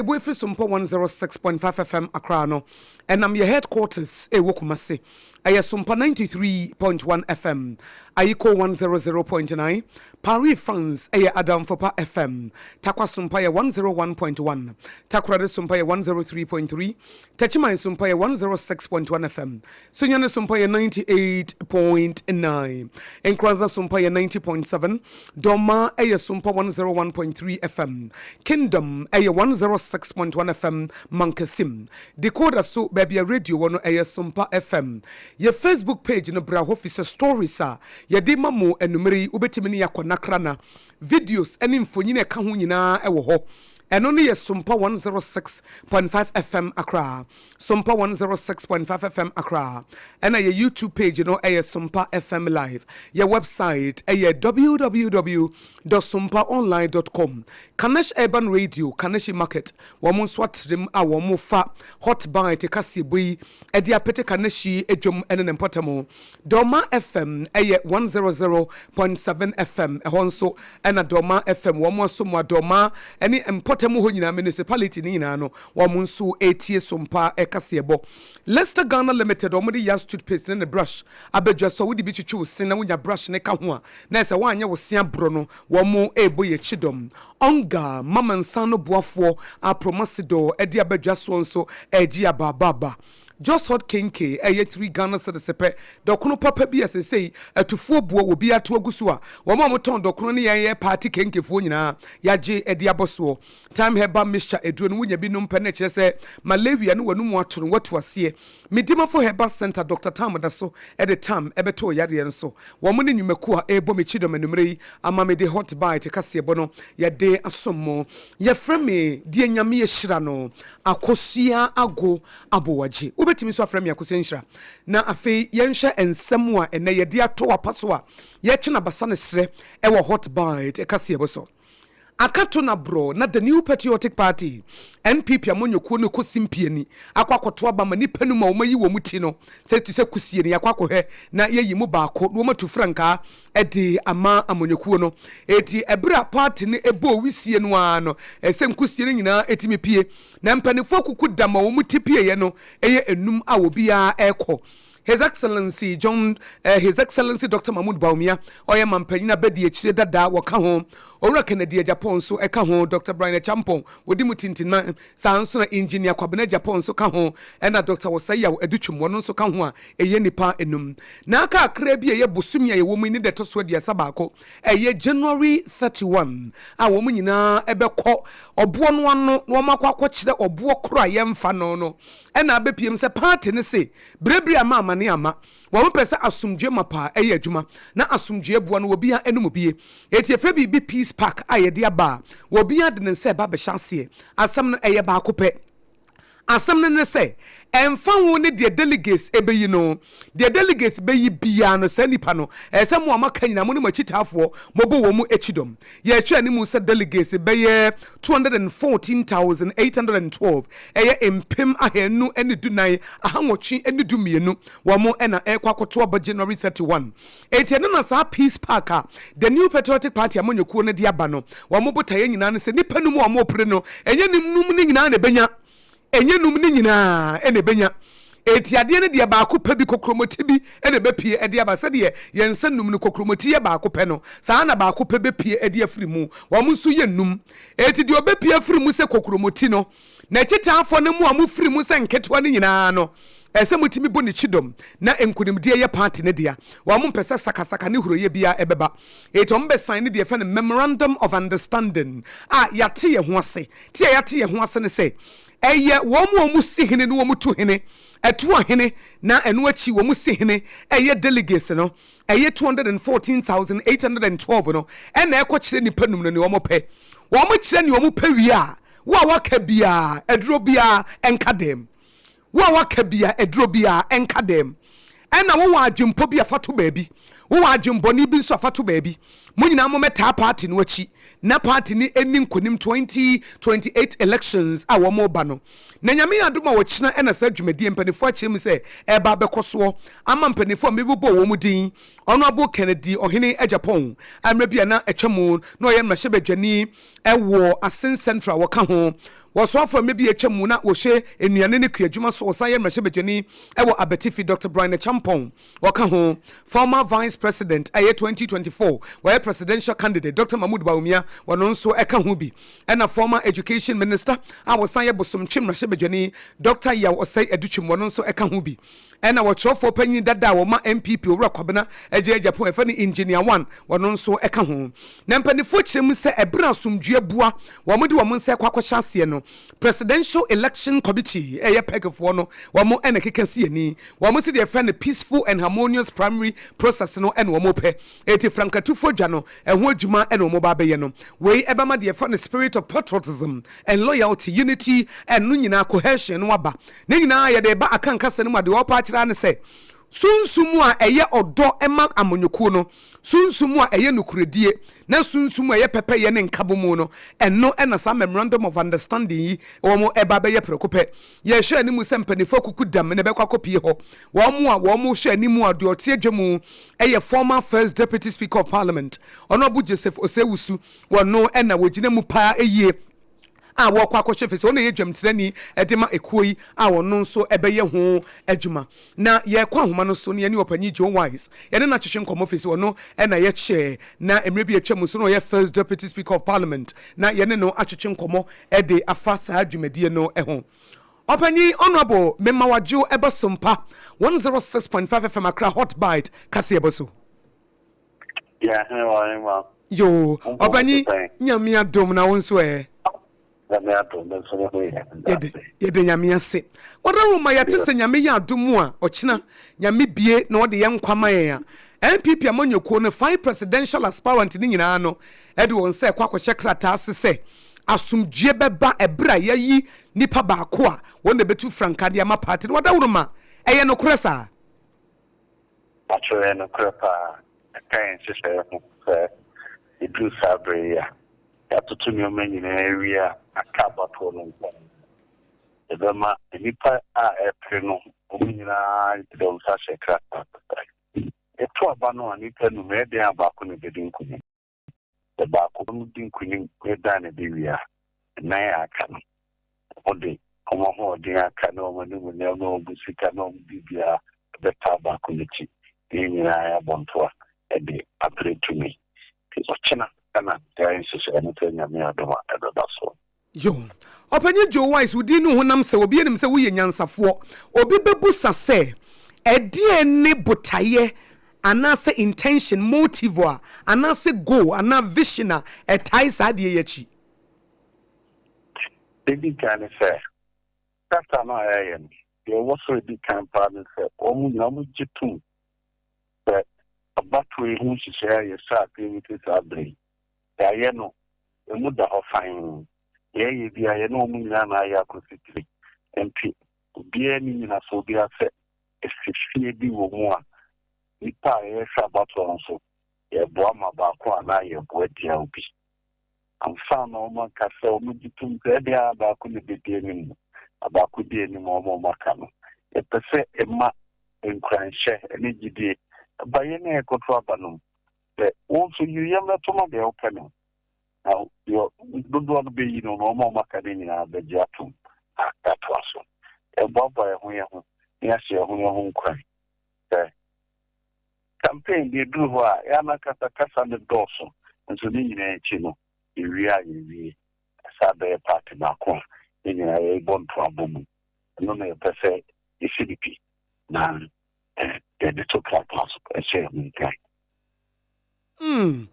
Ebo efiri Sompa 106.5 FM Accra no, ɛnam yɛ headquarters ɛwɔ Kumasi. Ɛyɛ Sompa 93.1 FM, Ayiko 100.9, Paris, France ɛyɛ Adamfopa FM, Takwa Sompa yɛ 101.1, Takoradi Sompa yɛ 103.3, Techiman Sompa yɛ 106.1 FM, Sunyani Sompa yɛ 98.9, Nkoranza Sompa yɛ 90.7, Dɔma ɛyɛ Sompa 101.3 FM, Kingdom ɛyɛ 106.1 FM, Mankasim. Decoder so baabi a radio wɔ no ɛyɛ Sompa FM. Yɛ Facebook page no, bra hɔ fi sɛ stories a yɛde ma mo anumere yi, wobɛtumi ne yɛakɔ nakra na videos ne mfonyin a ɛka ho nyinaa ɛwɔ hɔ. Ɛno no yɛ Sompa 106.5 FM Accra, Sompa 106.5 FM Accra. Ɛna yɛ YouTube page no ɛyɛ Sompa FM Live. Yɛ website ɛyɛ www.sompaonline.com. Kanesh Urban Radio, Kaneshi Market, wɔn nso atrem a wɔn fa Hot Bite kaseɛbɔ yi ɛde apete Kaneshi adwam ɛne ne mpɔtam. Dɔma FM ɛyɛ 100.7 FM. Ɛhɔ nso ɛna Dɔma FM wɔn aso mu a Dɔma ɛne mpɔtam hɔ nyinaa, municipality ne nyinaa no, wɔn nso etie Sompa ɛkaseɛbɔ. Leicester Ghana Limited, wɔn de Yas toothpaste ne ne brush abɛdwa so a wode bi twitwi wo se na wonya brush ne ka ho a na ɛsɛ woanyɛ wo se aborɔ no, wɔn ɛrebɔ yɛ akyi dɔm. Ɔnga mama nsa no boafoɔ a Promasidor ɛde abɛdwa soɔ nso ɛregye abaababa. Just Hot Kenke ɛyɛ 3 Ghana cedis pɛ. Dɔkono papa bi a sesei atufoɔ buo wɔ bi ato agu so a wɔn a wɔtɔn dɔkono ne yɛn yɛ party kenkefoɔ nyinaa yɛagye ɛde abɔ soɔ. Time Herbal Mixture aduro no, wonya bi nom pɛ no, kyerɛ sɛ malaria no wɔnum ato no watu aseɛ. Medimafo Herbal Center, Dr Tam da so ɛde tam ɛbɛtɔ yareɛ no so. Wɔn ne nnwumakuo a ɛrebɔ me kyidɔm anumere yi ama mede Hot Bite kaseɛbɔ no yɛde asom mo. Yɛfrɛ me deɛ Nyame yɛhyira no, Akosua Ago Abowagye. Wobɛtumi nso afrɛ me Akosua Nhyira. Na afei yɛnhwɛ nsɛm a ɛnɛ yɛde ato apa so a yɛtwe nabasa ne serɛ ɛwɔ Hot Bite kaseɛbɔ so. Akato na borɔ na the New Patriotic Party, NPP amanyɔkuo no kɔ simpiani akɔ akɔto aba ma nipa no mu a wɔayi wɔn ti no sɛ te sɛ kusie no, yɛakɔ akɔhwɛ na yɛyi mu baako na wɔatu frankaa de ama amanyɔkuo no. Eti ɛberɛ a party no ɛbɔ wisie no ara no, ɛsɛ nkusie no nyinaa ɛtumi pie na mpanimfoɔ kuku da ma wɔn ti pieɛ no ɛyɛ enum a obiara ɛrekɔ. His Excellency Dr Mahmood Bawumia, ɔyɛ mampanyin abɛdi akyire dada, wɔka ho. Owura Kennedy Agyapong nso ɛka ho. Dr Bryan Acheampong wɔdi mu tintina saa nso na Engineer Kwabena Agyapong nso ka ho, ɛna Dr Osei Yaw Adutwum wɔno nso ka ho a ɛyɛ nipa enum. Na aka akra bi a ɛyɛ bosomi a yɛwɔ mu yi ne deɛ ɛtɔ so 31, ɛyɛ January 31 a wɔn nyinaa ɛbɛkɔ ɔboɔ no ano na wɔn akɔ akɔkyerɛ ɔboɔ koro a yɛmfa no no. Ɛna abɛpiem sɛ party ne se berebere ama amane ama wɔn pɛ sɛ asomdwe mapa ɛyɛ adwuma na asomdwe boa no wɔbia anom bie. Eti efe biribi peace park a yɛde aba a wɔbia de ne nsa ɛba abɛhyɛ aseɛ. Asɛm no ɛyɛ baako pɛ. Asɛm no ne sɛ ɛmfa ho ne deɛ delegates ɛbɛyi no, deɛ delegates bɛyi biara no, saa nipa no ɛsɛ mo a maka nyinaa, mo ne mo akyitaafoɔ mobɔ wɔn mu akyi dɔm. Yɛhwɛ anim sɛ delegates bɛyɛ 214,812, ɛyɛ 214,812, wɔn ɛna ɛkɔ akɔto aba January 31. Eti ɛno na saa peace park a the New Patriotic Party amanyɔkuo no de aba no, wɔn botaeɛ nyinaa no sɛ nipa no mu a wɔn pere no, ɛnyɛ num num ne nyinaa na ɛbɛnya, ɛnyɛ num ne nyinaa ɛna ɛbɛnya. Eti adeɛ no deɛ, baako pɛ bi, kokromoti bi ɛna ɛbɛpie ɛde aba. Sɛdeɛ yɛn nsa num no, kokromoti yɛ baako pɛ no, saa na baako pɛ bɛpie ɛde afiri mu. Wɔn nso yɛ num. Eti deɛ ɔbɛpie afiri mu sɛ kokromoti no, na akyitaafoɔ no mu a mofiri mu sɛ nketewa no nyinaa no, ɛsɛ motumi bɔ ne kyidɔm na nkonimdie yɛ party ne dea. Wɔn mo mpɛ sɛ sakasaka ne huroyɛ biara ɛbɛba. Eti wɔn bɛsan ne deɛ fɛ no memorandum of understanding a yɛate yɛn ho ase. Ti a yɛate yɛn ho ase ne sɛ ɛyɛ wɔn mu a wɔn si hene ne wɔn tu hene ɛto ahene, na ɛno akyi wɔn si hene ɛyɛ delegates no, ɛyɛ 214,812 no, ɛna ɛkɔ kyerɛ nipa num no nea wɔn pɛ. Wɔn kyerɛ nea wɔn pɛ wie a, wo a waka biara aduro biara ɛnka dɛm. Wo a waka bia aduro biara ɛnka dɛm. Ɛna wowɔ adwempɔ bi a fa to baabi, wowɔ adwembɔne bi nso afa to baabi. Mo nyinaa mommɛtaa party no akyi na party no ani nkonim 2028 elections a wɔn ba no. Na Nyame yɛ adom a, wɔkyena ɛna saa dwumadie mpanimfoɔ akyerɛ mu sɛ ɛba abɛkɔ soɔ ama mpanimfoɔ a mebobɔ wɔn mu din. Honourable Kennedy Ohene Agyapong a mmerɛ bi a na atwa mu na ɔyɛ mmarahyɛbadwani wɔ Asin Central wɔka ho. Wɔsoafoɔ a mmerɛ bi a atwa mu na wɔhwɛ nnuane ne kuadwuma so ɔsan yɛ mmarahyɛbadwani wɔ Abatifi Dr. Brian Acheampong wɔka ho. Former Vice President ɛyɛ 2024 wɔyɛ Presidential Candidate Dr. Mahmood Bawumia wɔno nso ɛka ho bi. Ɛna former Education Minister a wɔsan yɛ Bosomtwe mmarahyɛbadwani Dr. Yaw Osei Adutwum wɔno nso ɛka ho bi. Ɛna wɔkyerɛwfoɔ panyin dada a wɔma NPP Owura Kwabena Agyei Agyapong a yɛfrɛ no Engineer One wɔno nso ka ho. Na mpaninfoɔ kyerɛ mu sɛ ɛberɛ a asomdwoeɛ bua wɔn de wɔn nsa rekɔ akɔhyɛ aseɛ no Presidential Election Committee a ɛyɛ PEC foɔ no wɔn na ɛkeka si ani. Wɔn se deɛ yɛfrɛ no Peaceful and Harmonious Primary Process no na wɔn pɛ. Enti frankatufoɔ dwa no ɛho adwuma na wɔn ba abɛyɛ no. Wei ɛbɛma deɛ yɛfrɛ no spirit of patriotism and loyalty, unity and no nyinaa cohesion no aba. Ne nyinaa yɛde reba Akan kasa no mu a, deɛ ɔrepɛ akyerɛ ara ne sɛ, sunsum a ɛyɛ ɔdɔ ma amanyɔkuo no, sunsum a ɛyɛ nokorɛdie, na sunsum a ɛyɛ pɛpɛyɛ ne nkabomu no, ɛno na saa Memorandum of Understanding yi wɔn reba abɛyɛ prɛko pɛ. Yɛhwɛ anim sɛ mpanimfoɔ akuku dam na ɛbɛkɔ akɔpie hɔ. Wɔn a wɔhwɛ anim a deɛ ɔte adwa mu yɛ former First Deputy Speaker of Parliament, Honourable Joseph Osei Wusu, wɔno na wɔgyina mu paa yie. a wɔrekɔ akɔhyɛ fie sɛ ɔno na ɛyɛ dwamtirani de ma ekuo yi a ɔno nso bɛyɛ ho adwuma. Na yɛrekɔ ahoma no so na yɛne Ɔpanyin Joe Wise yɛne no atwetwe nkɔmmɔ firi sɛ ɔno na ɛyɛ chair na mmerɛ bi a atwa mu nso na ɔyɛ First Deputy Speaker of Parliament na yɛne no atwetwe nkɔmmɔ de afa saa dwumadie no ho. Ɔpanyin Honourable Mema Wadwo ɛba Sompa 106.5 FM Accra Hot Bite kaseɛbɔ so. Yeah, hewa, hewa. Yoo, ɔpanyin, Nyame adom na wo nso ɛ? Nyame adom, me nso me ho yɛ. Yɛde, yɛde Nyame ase. Wɔda wo ma yɛte sɛ Nyame yɛ adom a, ɔkyena, Nyame bie na ɔde yɛn nkwa ma yɛn a, NPP amanyɔkuo no five presidential aspirant no nyinaa no de wɔn nsa ɛkɔ akɔhyɛ krataa ase sɛ asomdwie bɛba ɛberɛ a yɛayi nipa baako a wɔn na ɛbɛtu frankaa de ama party no. Wɔda wo ma ɛyɛ nokorɛ saa? Pakyɛw ɛyɛ nokorɛ paa, ɛka yɛn nhyehyɛeɛ ho sɛ ɛduru saa berɛ yi a, yɛatoto nneɛma nyinaa awie a aka abatoɔ no nko ara. Yɛbɛma nnipa a ɛrepere no wɔn nyinaa de wɔn nsa ahyɛ krataa so sɛ yɛto aba no a nnipa num, ɛyɛ dɛn a baako na ɛbɛdi nkonim. Sɛ baako no di nkonim na ɛdan no de wie a, nnan a aka no, wɔde wɔn ahoɔden a aka ne wɔn animuonyam ne wɔn sika ne wɔn biribiara bɛtaa baako no akyi, na yɛn nyinaa yɛabɔ ntoa de apere tumi. Nti ɔkyena na yɛayɛ nhyehyɛe no sɛ Nyame adom a ɛbɛba so. Yo. Ɔpanyin Joe Wise, wo din ne wo honam sɛ obi anim sɛ woyɛ nyansafoɔ. Obi bɛbusa sɛ, ɛdeɛn ne botaeɛ anaasɛ intention, motive a, anaasɛ goal anaa vision a ɛtae saa adeɛ yi akyi? Deɛ ɛdi kan ne sɛ, kasa no a yɛayɛ no, deɛ ɛwɔ so a ɛdi kan paa ne sɛ wɔn nyinaa wɔgye tom sɛ abatoɔ yi ho nhyehyɛeɛ a yɛhyɛɛ aseɛ bɛsi saa berɛ yi, yɛayɛ no Emu da hɔ fann. Deɛ yɛyɛ biara, yɛne wɔn nyinaa na ayɛ akɔsi tiri. Enti, obiara nni nnyinasoɔ biara sɛ asifie bi wɔ mu a nnipa a yɛrehwɛ abatoɔ no so, yɛreboa ma baako anaa yɛreboa tia obi. Ansa na wɔaka sɛ wɔgye tom sɛ ɛdeɛn ara baako na ɛbɛdi anim no, na baako di anim a wɔn a wɔaka no. Yɛpɛ sɛ ɛma nkuranhyɛ ne gyidie ba yɛn a yɛrekɔto aba no mu sɛ wo nso yi yam na to ma deɛ wopɛ no. Na deɛ dodoɔ no bɛyi no, na wɔn a wɔaka no nyinaa bɛgye atom na yɛatoa so. Yɛboaboa yɛn ho yɛn ho na yɛahyɛ yɛn ho yɛn ho nkuran sɛ campaign deɛ ɛduru hɔ a, yɛn ankasa kasa no dɔɔso, nso ne nyinaa akyi no, yɛwie a yɛwie. Ɛsan bɛyɛ party baako a yɛn nyinaa yɛbɔ ntoa bɔ mu. Ɛno na yɛpɛ sɛ yɛsi no pi na yɛde to krataa so hyɛ yɛn ho nkuran. Mm.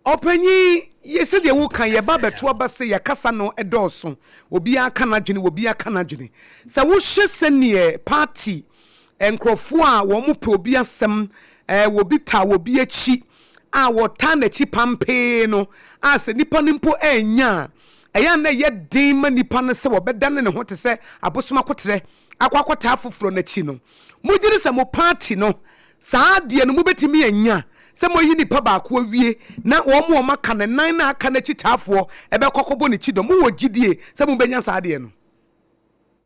Ɔpanyin, yɛ sɛdeɛ woka yi, ɛba abɛto aba sɛ yɛ kasa no dɔɔso. Obiara ka n'adwene, obiara ka n'adwene. Sɛ wohwɛ sɛdeɛ party nkurɔfoɔ a wɔpɛ obi asɛm, eh, obi taa obi akyi, a wɔtaa n'akyi pampee no, a sɛ nipa no mpo annya a, ɛyɛ a na ɛyɛ den ma nipa no sɛ wɔbɛdane ne ho te sɛ abosom akoterɛ akɔ akɔtaa afoforɔ no akyi no, mogye di sɛ mo party no Saa adeɛ no mobɛtumi anya sɛ moayi nipa baako awie na wɔn a wɔaka no nan no a aka no akyitaafoɔ bɛkɔ akɔbɔ ne kyidɔm. Mowɔ gyidie sɛ mobɛnya saa adeɛ no?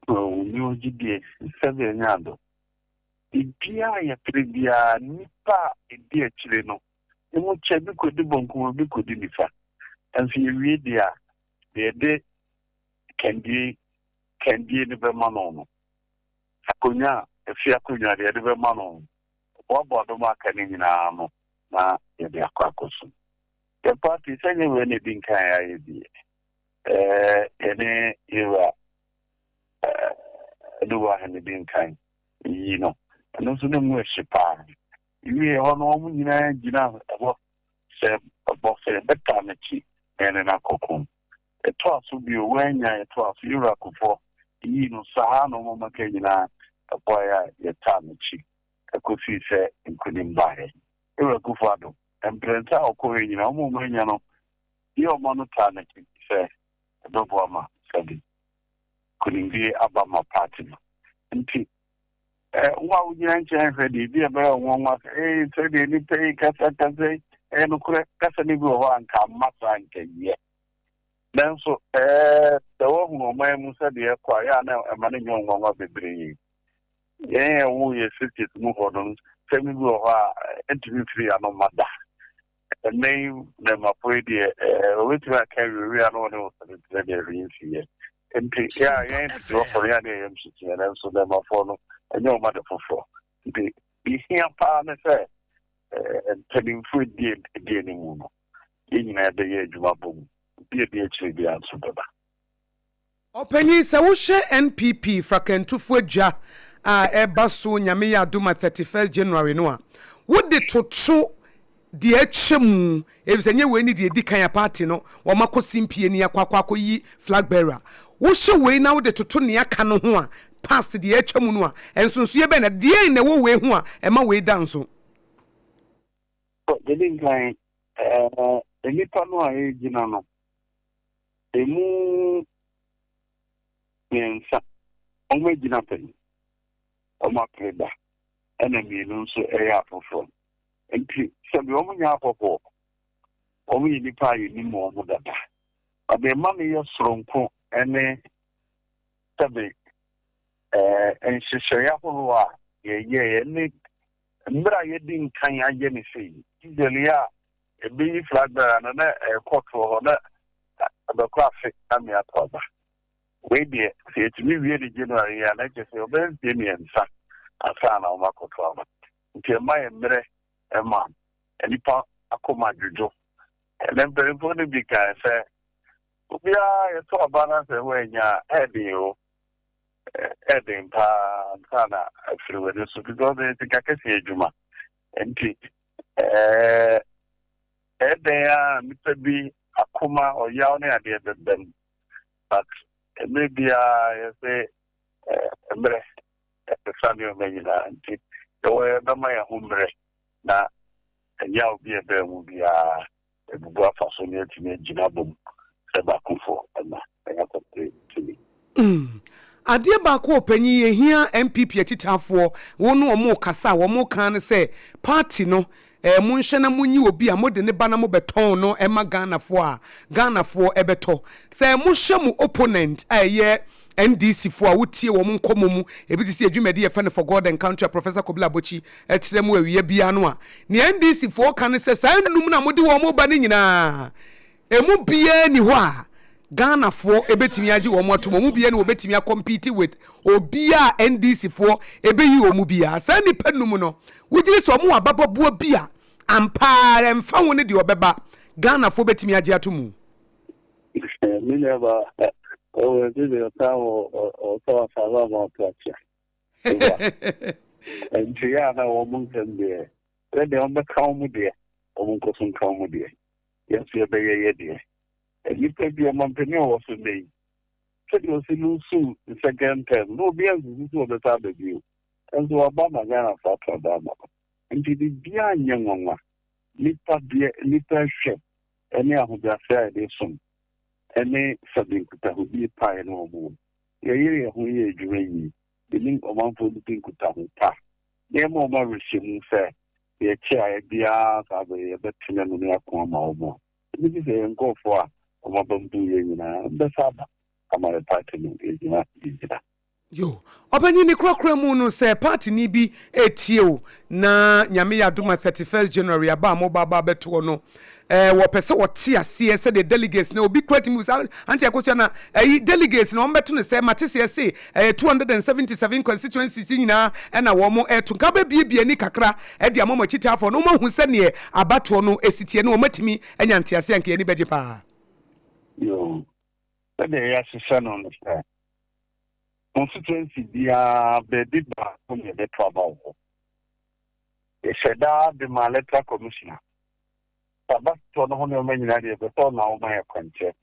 Oh, mewɔ gyidie sɛ menya adom. Biribiara a yɛpere biara, nnipa. Nnipa a ɛdi akyire no, emu kyɛ, ebi kɔdi bonkum, ebi kɔdi nifa. Nanso yɛwie deɛ a, deɛ yɛde kandie kandie no bɛma no no, akonnwa a, efie akonnwa deɛ yɛde bɛma no no, ɔboaboa dɔm a aka no nyinaa ano na yɛde akɔ akɔsom. Yɛn party, sɛ nyɛ wei na ɛdi nkan a yɛayɛ bi. Ɛɛ, yɛne Yɛwura ɛɛ Aduwa na ɛdi nkan yii no. Ɛno nso na emu yɛ hye paa. Ewiee hɔ no, wɔn nyinaa gyinaa hɔ sɛ bɔ sɛ yɛbɛtaa n'akyi na yɛne no akɔ ko. Ɛtoaa so bio, wɔannya, ɛtoaa so, Yɛwura Kufuor yii no saa na wɔn a wɔaka nyinaa boaeɛ a yɛtaa n'akyi kɔsii sɛ nkonim baeɛ. Yɛwura Kufuor Addo, mprɛnsa a ɔkɔeɛ nyinaa, wɔn a wɔannya no deɛ wɔn ano taa n'akyi sɛ ɛbɛboa ma sɛbe nkonimdie aba ma party no. Nti Eh, wo a wogyina nkyɛn hwɛ deɛ, ebi a ɛbɛyɛ wo nwanwa sɛ, ee, sɛdeɛ nnipa yi kasakasa yi, ɛyɛ nokorɛ, kasa no bi wɔ hɔ a anka amma saa anka yɛ. Nanso, eh, sɛ woahunu ɔman mu sɛdeɛ ɛkɔ a, yɛ a na ɛma no nyɛ wo nwanwa bebree. Yɛn a yɛwoo yɛ sixties mu hɔ no, nsɛm bi wɔ hɔ a ɛntumi mfiri yɛn ano mma da. Ɛnnɛ yi nnɛɛmafo yi deɛ, wɔbɛtumi aka awie wie a na wɔne wo sere nti na deɛ hwee nsiiɛ. Nti yɛ a yɛn tete hɔfoɔ no yɛ a na yɛn yam hyehye yɛn nanso nnɛɛmafoɔ no ɛnyɛ wɔn ade foforɔ. Nti deɛ ɛhia paa ne sɛ mpanimfoɔ ɛdi ɛdi anim no yɛn nyinaa bɛyɛ adwuma abɔ mu. Obi a ɛdi akyire biara nso bɛba. Ɔpanyin, sɛ wohwɛ NPP frakantufo adwa a ɛreba so Nyame yɛ adom a 31st January no a, wode toto deɛ atwa mu, efisɛ nyɛ wei ne deɛ edi kan a party no wɔn akɔ simpie ni akɔ akɔ akɔyi flag bearer. Wohwɛ wei na wode toto nea aka no ho a, past deɛ atwa mu no a, nsonsoeɛ bɛn na, deɛn na ɛwɔ wei ho a ɛma wei da nso? Deɛ edi nkan, nnipa no a ɛregyina no, Emu mmiɛnsa, wɔagyina pɛn, wɔapere da, ɛnna mmienu nso yɛ afoforɔ. Enti sɛbe wɔnyɛ ahɔhoɔ, wɔyɛ nnipa a yɛnim wɔn dada. Na deɛ ɛma no yɛ soronko ne sɛbe nhyehyɛeɛ ahoroɔ a yɛyɛeɛ ne mmerɛ a yɛadi nkan ayɛ no sei. Usually a Ebeyi flag bearer no na ɛkɔ toɔ hɔ na ɛbɛkɔ afe ame ato aba. Wei deɛ sɛ yɛtumi wie no January yi a na kyerɛ sɛ ɔbɛyɛ mfeɛ mmiɛnsa ansa na wɔn akɔto aba. Nti ɛma yɛ mmerɛ ɛma nnipa akoma dwodwo. Ɛnɛ mpanimfoɔ no bi kae sɛ obiara yɛto aba na sɛ woannya a ɛɛden o. Ɛɛden paa ansa na afiri w'ani so because ɛyɛ sika kɛseɛ adwuma. Nti Ɛɛ, ɛyɛ dɛn ara a nnipa bi akoma, ɔyaw ne adeɛ bɛba mu. But mmerɛ biara yɛse mmerɛ ɛsesa nneɛma nyinaa nti yɛwɔ yɛbɛma yɛn ho mmerɛ na ɛyaw bi a ɛbaa mu biara yɛabubu afa so na yɛatumi agyina abom sɛ baakofoɔ ma yɛakɔpere tumi. Mm. Adeɛ baako a ɔpanyin yi ɛhia NPP akyitaafoɔ wo ne wɔn rekasa a wɔn reka ne sɛ party no eh, monhwɛ na monyi obi a mode ne ba na mobɛtɔn no ma Ghanafoɔ a Ghanafoɔ ɛbɛtɔ. Sɛ mohwɛ mo opponent a ɛyɛ NDC foɔ a wotie wɔn nkɔmmɔ mu ebi te sɛ adwumadi yɛfrɛ no For God and Country a Professor Kobila Abokyi ɛkyerɛ mu awia biara no a, nea NDC foɔ ka ne sɛ saa nnum no a mode wɔn ba no nyinaa Emu biara nni hɔ a Ghanafoɔ bɛtumi agye wɔn atom, wɔn mu biara nni hɔ a wɔbɛtumi akɔmpiti with obiara a NDC foɔ bɛyi wɔn mu biara. Saa nnipa nnum no, wogye di sɛ wɔn wɔ abababuo bi a ampa ara ɛmfa ho ne deɛ ɔbɛba, Ghanafoɔ bɛtumi agye ato mu? Me nuabaa, ɔwɔ ɛbi deɛ ɔsan wɔ ɔtɔ asaaba ma ɔto akyea. Nti yɛ a na wɔn nsɛm deɛ, sɛdeɛ wɔbɛka wɔn deɛ, wɔn nkɔ so nka wɔn deɛ. Yɛn nso yɛbɛyɛ yɛ deɛ. Nnipa bi, ɔmampanin a ɔwɔ so nnɛ yi, sɛdeɛ ɔsi lusu ne second term, na obiara nsusu sɛ ɔbɛsan aba bio. Nso waba ama Ghanafoɔ ato aba ama no. Nti biribiara nyɛ nwanwa. Nnipa deɛ, nnipa hwɛ ne ahobrɛaseɛ a yɛde som ne sɛbe nkutahodie pa a yɛne wɔn wɔ. Yɛyere yɛn ho yɛ adwuma yie. Yɛne ɔmanfoɔ no di nkutaho pa. Na yɛma wɔn awerɛhyɛmu sɛ Deɛ ɛkyeaeɛ biara saa berɛ yi yɛbɛtene no ne ako ama wɔn a, ɛbɛsi sɛ yɛn nkorɔfoɔ a wɔn abam buiɛ nyinaa bɛsa aba ama yɛn party no yɛgyina yɛgyina. Yo, ɔpanyin ne korakora mu no sɛ party ni bi retie o na Nyame yɛ adom a 31st January aba a moba aba abɛtoɔ no eh, wɔpɛ sɛ wɔte aseɛ sɛdeɛ delegates na obi kora tumi bisa Auntie Akosua na ɛyi delegates na wɔbɛto no sɛ mate sɛ yɛse ɛyɛ 277 constituencies nyinaa ɛna wɔn ɛto nka bɛbiebie ani kakra ɛde ama mo akyitaafoɔ na wɔn ahu sɛdeɛ abatoɔ no ɛsi teɛ na wɔn atumi anya nteaseɛ anka yɛn ani bɛgye paa. Yo, sɛdeɛ yɛahyehyɛ no no sɛ constituency biara baabi baako na yɛbɛto aba wɔ hɔ. Yɛhyɛ daa de ma electoral commissioner. Sɛ abatoɔ no ho nneɛma nyinaa deɛ yɛpɛ sɛ ɔna ɔma yɛ kwankyerɛ.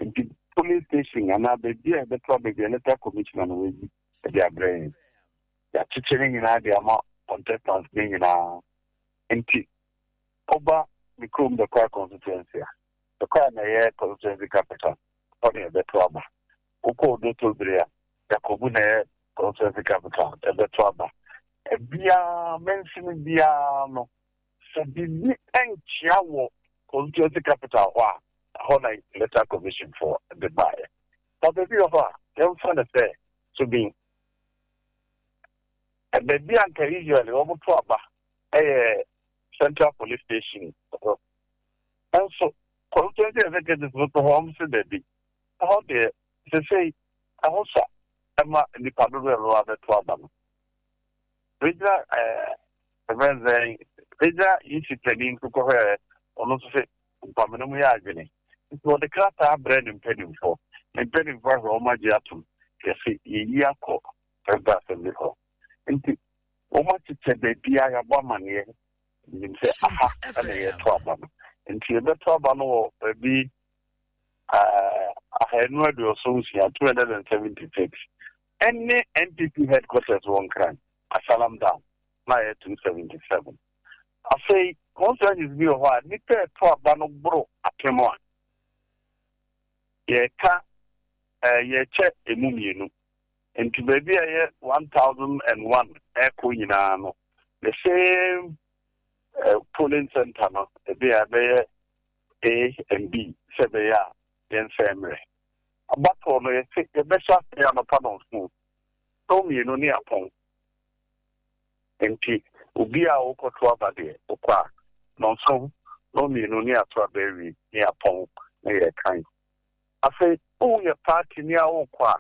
Nti polling station anaa baabi a yɛbɛto aba bi electoral commissioner no wayi de abrɛ yɛn. Yɛakyekyɛ ne nyinaa de ama contestants ne nyinaa. Nti woba me kurom Bekwai constituency a, Bekwai na ɛyɛ constituency capital, hɔ na yɛbɛto aba. Wokɔ Odotobiri a, Yakobu na ɛyɛ constituency capital, yɛbɛto aba. Biara, mansini biara no, sɛ biribi nkyea wɔ constituency capital hɔ a, ɛhɔ na Electoral Commission foɔ de baeɛ. Na baabi wɔ hɔ a, yɛmfa no sɛ Subin, baabi a nka usually wɔto aba yɛ Central Police Station hɔ. Nso constituency executives no to hɔ, wɔn se dabi, ɛhɔ deɛ sesei ɛho sa ma nnipa dodoɔ a ɛbɛba abɛto aba no. Regional ɛɛ ɛfɛn sɛn regional EC panin nso kɔhwɛɛ ɔno nso se mpamene mu yɛ adwene. Nti wɔde krataa brɛ ne mpanimfoɔ. Ne mpanimfoɔ ahwɛ wɔn agye atom yɛse yɛyi akɔ President Assembly hɔ. Nti wɔn akyekyɛ baabiara yɛabɔ amaneɛ nim sɛ aha na yɛto aba no. Nti yɛbɛto aba no wɔ baabi 276, 276, ɛne NPP headquarters wɔ Nkran, Asylum Down, na ayɛ 277. Afei, constituencies bi wɔ hɔ a nnipa a ɛto aba no boro 1000 a, yɛka yɛkyɛ emu mmienu. Nti baabi a ɛyɛ 1001 ɛkɔ nyinaa no, the same polling center no, ebi a ɛbɛyɛ A and B sɛ ɛbɛyɛ a yɛnsɛe mmerɛ. Abatoɔ no yɛse yɛbɛhyɛ aseɛ anɔpa nɔnson, 2 ne apɔn. Nti obi a wokɔto aba deɛ wokɔ a nɔnson, 2 ne ato aba awie ne apɔn na yɛrekan. Afei woyɛ party ni a wokɔ a,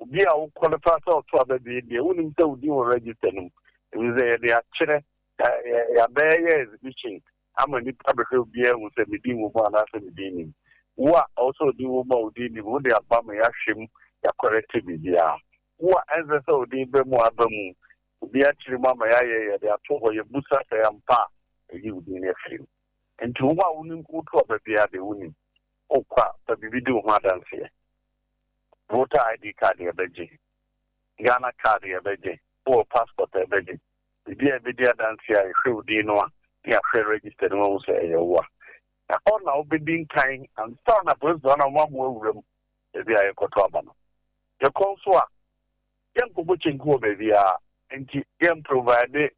obi a wo qualify sɛ ɔto aba bi deɛ wonim sɛ wo din wɔ register no mu. Ɛfiri sɛ yɛde akyerɛ, yɛabɛyɛ exhibition ama nipa bɛhwɛ obiara hu sɛ me din wɔ mu anaasɛ me din nim. Wo a ɔwɔ sɛ wo din wɔ mu a wo din nim, wode aba ma yɛahwɛ mu, yɛakɔrɛte biribiara. Wo a ɛnsɛ sɛ wo din ba mu a aba mu, obi akyerɛ mu ama yɛayɛ, yɛde ato hɔ, yɛbusa sɛ ampa a, ɛyi wo din no afiri mu. Nti wo a wonim woto aba biara deɛ wonim. Wokɔ a, fa biribi di wo ho adanseɛ. Voter ID card yɛbɛgye, Ghana card yɛbɛgye, wowɔ passport a yɛbɛgye. Biribi a ɛbɛdi adanseɛ a yɛhwɛ wo din no a, na yɛahwɛ register no ahu sɛ ɛyɛ wo a. Ɛhɔ na wobɛdi nkan ansa na polisifoɔ no ama mo awura mu baabi a yɛkɔto aba no. Yɛkɔ nso a, yɛnkɔbɔ kyenku wɔ baabiara, nti yɛmprovide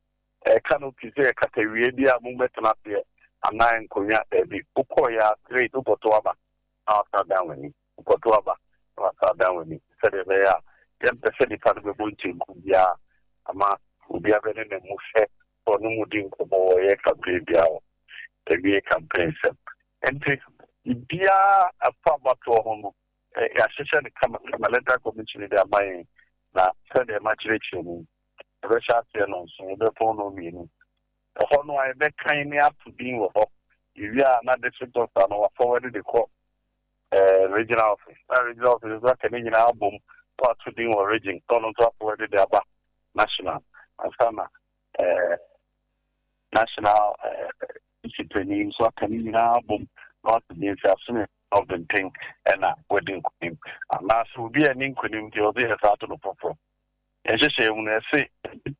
canopy sɛ yɛkata bi a mommɛtena aseɛ anaa nkonnwa daabi. Wokɔɔyɛ a straight wokɔto aba na wasa dan w'ani. Wokɔto aba na wasa dan w'ani sɛdeɛ ɛbɛyɛ a yɛmpɛ sɛ nipa no bɛbɔ nkyenku biara ama obi abɛne ne mu sɛ ɔno mu di nkɔmmɔ wɔyɛ campaign biara wɔ awie campaign sɛm. Nti biribiara ɛfa abatoɔ ho no, yɛahyehyɛ no kama kama. Electoral Commission de ama yɛn na sɛdeɛ makyerɛkyerɛ mu, yɛbɛhyɛ aseɛ 7, yɛbɛpɔn 2. Ɛhɔ no a yɛbɛkan ne ato din wɔ hɔ. Yɛwie a na district officer no wafɔwɔde de kɔ regional office, na regional office nso aka ne nyinaa abom na wato din wɔ region, na ɔno nso afɔwɔde de aba national ansa na national panin nso aka ne nyinaa abom na wato din sɛ asome ɔbɛnten ɛna wadi nkonim anaasɛ obi a ni nkonim deɛ ɔde yɛ saa ato no foforɔ. Yɛhyehyɛ mu no, ɛse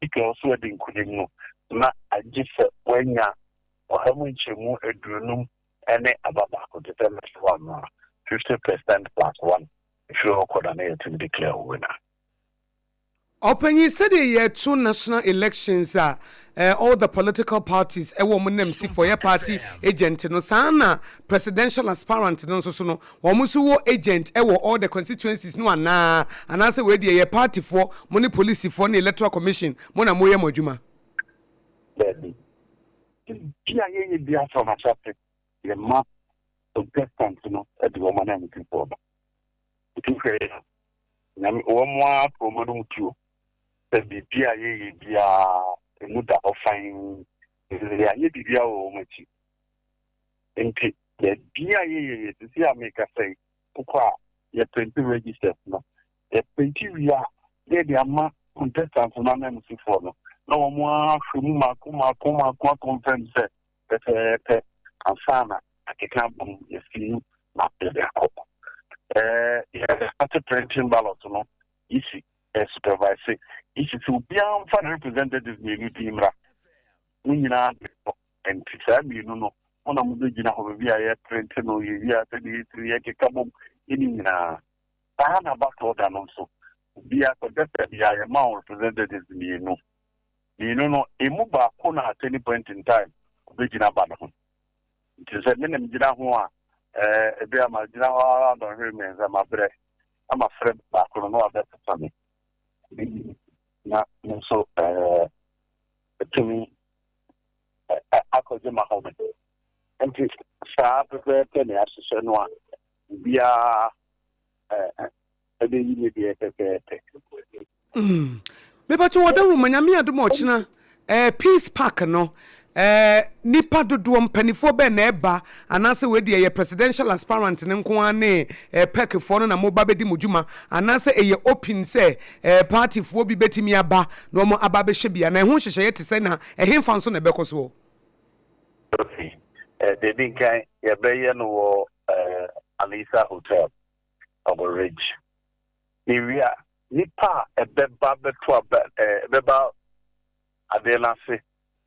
dika ɔso adi nkonim no na agye sɛ wanya 50% ne aba baako te sɛ mɛsɛ one no a, 50% plus one. Ɛfiri hɔ kɔ na ne yɛtumi declare wo winner. Ɔpanyin, sɛdeɛ yɛto national elections a all the political parties ɛwɔ wɔn nam si for yɛ party agent no, saa na presidential aspirant no nso so no, wɔn nso wɔ agent ɛwɔ all the constituencies no anaa, anaasɛ wei deɛ yɛ partyfoɔ mo ne polisifoɔ ne Electoral Commission mo na moyɛ mo adwuma? Baabi bi a yɛyɛ bi asɔ n'ahyɛ yɛma contestant no de wɔn ananmusifoɔ ba. Nti hwɛ yɛ nyame wɔn a wɔn anum tuo sɛ biribi a yɛyɛ biara emu da hɔ fan, yɛanyɛ biribiara wɔ wɔn akyi. Nti baabi a yɛyɛ yɛ sisi a mekasa yi, wokɔ a yɛprint registers no, yɛprint wie a, yɛde ama contestant no ananmusifoɔ no na wɔn ahwɛ mu mako mako mako aconfirm sɛ pɛpɛɛpɛ ansa na akeka abom, yɛsi mu na yɛde akɔ. Yɛde printing ballot no, yisi supervise yisi sɛ obiara mfa ne representative mmienu din mmra, mo nyinaa de kɔ. Nti saa mmienu no mo na mobɛgyina hɔ baabi a yɛprint no, yɛwie a, sɛdeɛ yɛtiri yɛkeka bom ɛne nyinaa saa. Na abatoɔ da no nso, obiara contestant biara yɛma wo representatives mmienu mmienu no, emu baako na at any point in time obɛgyina ba ne ho. Nti sɛ me nam gyina ho a, ebi a ma gyina hɔ ara dɔnhwere 3 ma brɛ na ma frɛ baako no na wabɛsesa me na me nso ɛtumi akɔgye ma hɔ me. Nti saa pɛpɛɛpɛ na yɛahyehyɛ no a obiara ɛbɛyi ne deɛ pɛpɛɛpɛ. Mepatɛ wɔda wo ma Nyame adom a ɔkyena Peace Park no, nipa dodoɔ mpanimfoɔ bɛn na ɛba, anaasɛ wei deɛ yɛ presidential aspirant ne nko ara ne PECfoɔ no na moba bɛdi mo dwuma, anaasɛ ɛyɛ open sɛ partyfoɔ bi bɛtumi aba na wɔn aba abɛhyɛ bi, anaa ɛho nhyehyɛeɛ te sɛ na ɛhemfa nso na ɛbɛkɔ soɔ? Okay. Deɛ nkan yɛbɛyɛ no wɔ Alisa Hotel ɔwɔ Ridge. Yɛwie a, nipa a ɛbɛba bɛto aba, ɛbɛba adeɛ n'ase,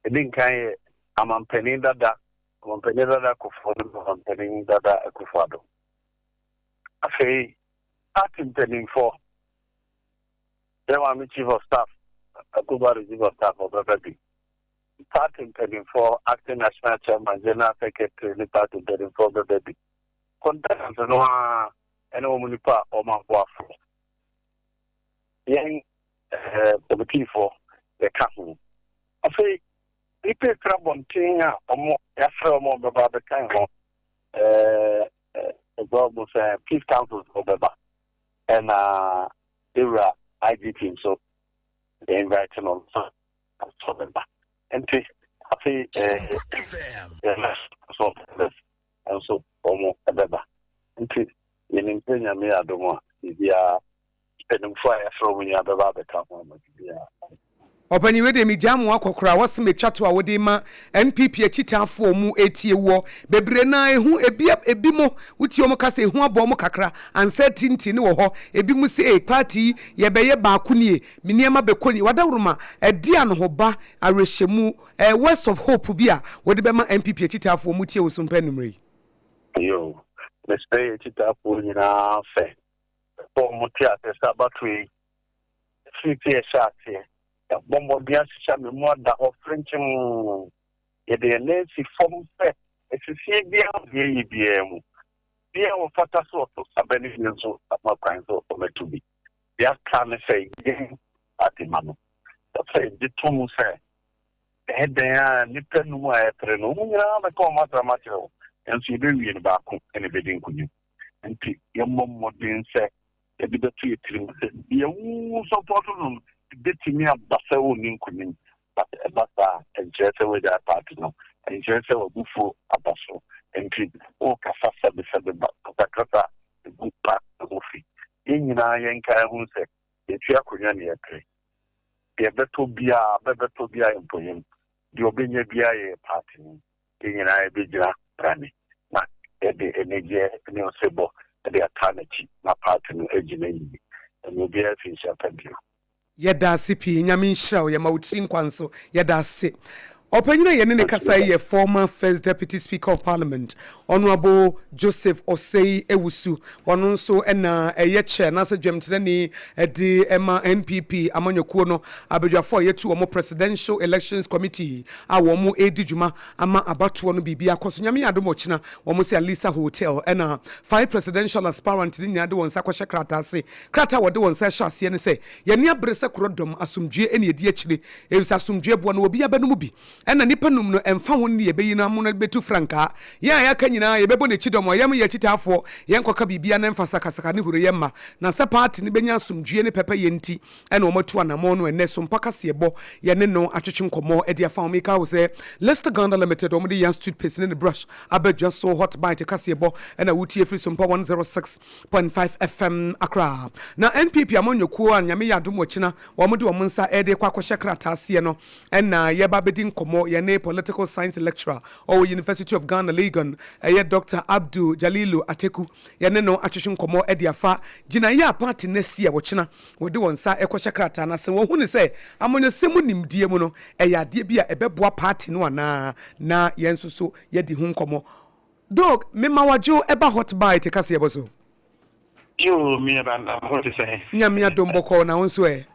ɛdi nkan yɛ amampanin dada Kufuor ne amampanin dada Akufo-Addo. Afei party mpanimfoɔ, yɛ maame chief of staff, Akufo-Addo chief of staff, ɔbɛba bi. Party mpanimfoɔ, acting national chairman, general secretary ne party mpanimfoɔ bɛba bi. Contestant no a ɛne wɔn nipa a wɔn aboafoɔ, yɛn committeefoɔ yɛka ho. Afei nipa efiri abɔnten a wɔn yɛafrɛ wɔn a wɔbɛba abɛka ho, ɛgbɛ wɔn sɛ peace council wɔbɛba, ɛna ewura IGP nso yɛ invite no nso nso bɛba. Nti afei yɛn nso nso wɔn bɛba. Nti yɛnim sɛ Nyame adom a, biribiara mpanimfoɔ a yɛfrɛ wɔn nyinaa bɛba abɛka ho ama biribiara. Ɔpanyin, wei deɛ megyaa mo akɔkora wɔse metwa to a wode ma NPP akyitaafoɔ mu etie woɔ bebree na ehu ebi ebi mo wotie wɔn kasa, ehu abɔ wɔn kakra ansa tinti ne wɔ hɔ. Ebi mo sɛ ee party yi yɛbɛyɛ baako nie, me nneɛma bɛkɔ nie. Wadaworoma ɛdi anohoba awerɛhyɛmu, words of hope bi a wɔde bɛma NPP akyitaafoɔ mu tie wo so mpɛ numere yi. Yo, mesrɛ yɛ akyitaafoɔ nyinaa fɛ sɛ wɔn te ase sɛ abato yi firi sɛ yɛhyɛ aseɛ, yɛabɔ mmɔden ahyehyɛ me mu ada hɔ frenkyem, yɛde yɛn nan si fam sɛ asisie biara deɛ yɛ biara mu biara wɔfata so ɔto aba no bi nso ama kwan sɛ ɔmɛto bi. Deɛ aka ne sɛ yɛn ade ma no sɛ yɛgye to mu sɛ ɛyɛ dɛn a nnipa num a yɛpere no, wɔn nyinaa bɛka wɔn asɛm akyerɛ wo, nso yɛbɛwie no baako ɛna ɛbɛdi nkonim. Nti yɛmmɔ mmɔden sɛ yɛde bɛto yɛ tirim sɛ deɛ wo support no bɛtumi aba sɛ wonni nkonim, but ɛba saa ɛnkyerɛ sɛ wagyae party no, ɛnkyerɛ sɛ wabufuo aba so. Nti wokasa sɛbesɛbe ba kasakasa egu pa ho fi. Yɛn nyinaa yɛnkae ho sɛ yɛtu akonnwa ne yɛpere. Deɛ ɛbɛtɔ biara bɛbɛtɔ biara yɛ mpɔyam, deɛ ɔbɛnya biara yɛ party no, yɛn nyinaa yɛbɛgyina brane na yɛde anigyeɛ ne ɔsebɔ de ata n'akyi na party no agyina yie. Ɛna obiara fi nhyɛ pa bio. Yɛda ase pii, Nyame nhyira wo, yɛma wo tiri nkwa nso. Yɛda ase. Ɔpanyin a yɛne ne kasa yi yɛ former First Deputy Speaker of Parliament, Honourable Joseph Osei Ewusu. Ɔno nso na ɛyɛ chair anaasɛ dwamtenani de ma NPP amanyɔkuo no abadwafoɔ a yɛatu wɔn Presidential Elections Committee a wɔn redi dwuma ama abatoɔ no biribi akɔ so. Nyame yɛ adom ɔkyena wɔn se Alisa Hotel ɛna five presidential aspirant no nyinaa de wɔn nsa akɔhyɛ krataa ase. Krataa a wɔde wɔn nsa ɛhyɛ aseɛ ne sɛ, Yɛn ani abere sɛ korɔdɔm, asomdwoeɛ ne ɛdi akyire, efisɛ asomdwoeɛ boa na obiara bɛnom bi. Ɛna nnipa num no, ɛmfa ho ne deɛ yɛbɛyi no amono bɛtu frankaa. Yɛn a yɛaka nyinaa, yɛbɛbɔ n'akyi dɔm, ɔyam yɛ akyitaafoɔ, yɛnkɔka biribiara na ɛmfa sakasaka ne huroyɛ mma. Na sɛ paati no bɛnya asomdwoeɛ ne pɛpɛyɛ nti na wɔatu anammɔn no, ɛnnɛ Sompa Kaseɛbɔ yɛne no atwetwe nkɔmmɔ de afa ho. Meka wo sɛ Lester Ghana Limited, wɔde Yas Toothpaste ne ne brush aba dwa so. Hot Bite Kaseɛbɔ na wotie firi Sompa 106. Point five FM Accra. Na NPP amanyɔkuo a Nyame yɛ adom ɔkyena wɔn de wɔn nsa rede kɔ akɔhyɛ krataa aseɛ no na yɛreba abɛdi nkɔmmɔ yɛne Political Science Lecturer ɔwɔ University of Ghana Legon ɛyɛ Doctor Abdul Jalilu Ateku yɛne no atwetwe nkɔmmɔ de afa gyinaeɛ a party no asi a ɔkyena wɔde wɔn nsa rekɔhyɛ krataa no ase no wɔhu no sɛ amanyɔsɛm mu nimdeɛ mu no ɛyɛ adeɛ bi a ɛbɛboa party no anaa na yɛn nso so yɛadi ho nkɔmmɔ. Dog, me ma wadwo ɛba hot bite kaseɛ bɔ so. Yoo me ba na ho te sɛn. Nyame adom bɔkɔɔ na wo nso ɛ.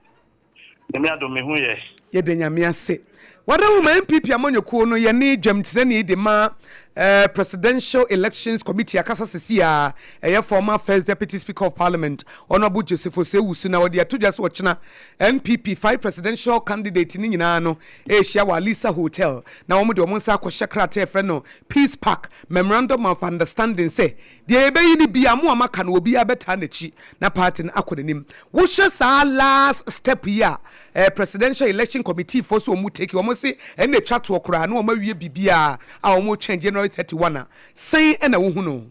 Nyame adom me ho yɛ. Yɛda Nyame ase. Wada ho ma NPP amanyɔkuo no yɛne dwamtenani de ma eh, Presidential Elections Committee akasa sesi a ɛyɛ former First Deputy Speaker of Parliament Honourable Joseph Osei Owusu na ɔde ato dwa sɛ ɔkyena NPP five presidential candidate no nyinaa no rehyia wɔ Alisa Hotel na wɔn de wɔn nsa akɔhyɛ krataa a yɛfrɛ no Peace Park Memorandum of Understanding sɛ deɛ yɛbɛyi no biara mo a moaka no obiara bɛtaa n'akyi na party no akɔ n'anim. Wohwɛ saa last step yi a eh, Presidential Election Committee foɔ sɛ wɔn take wɔn se ɛnna ɛtwa toɔ koraa na wɔn awie biribiara a wɔn retwɛn January 31 a, sɛn ɛna wohu no?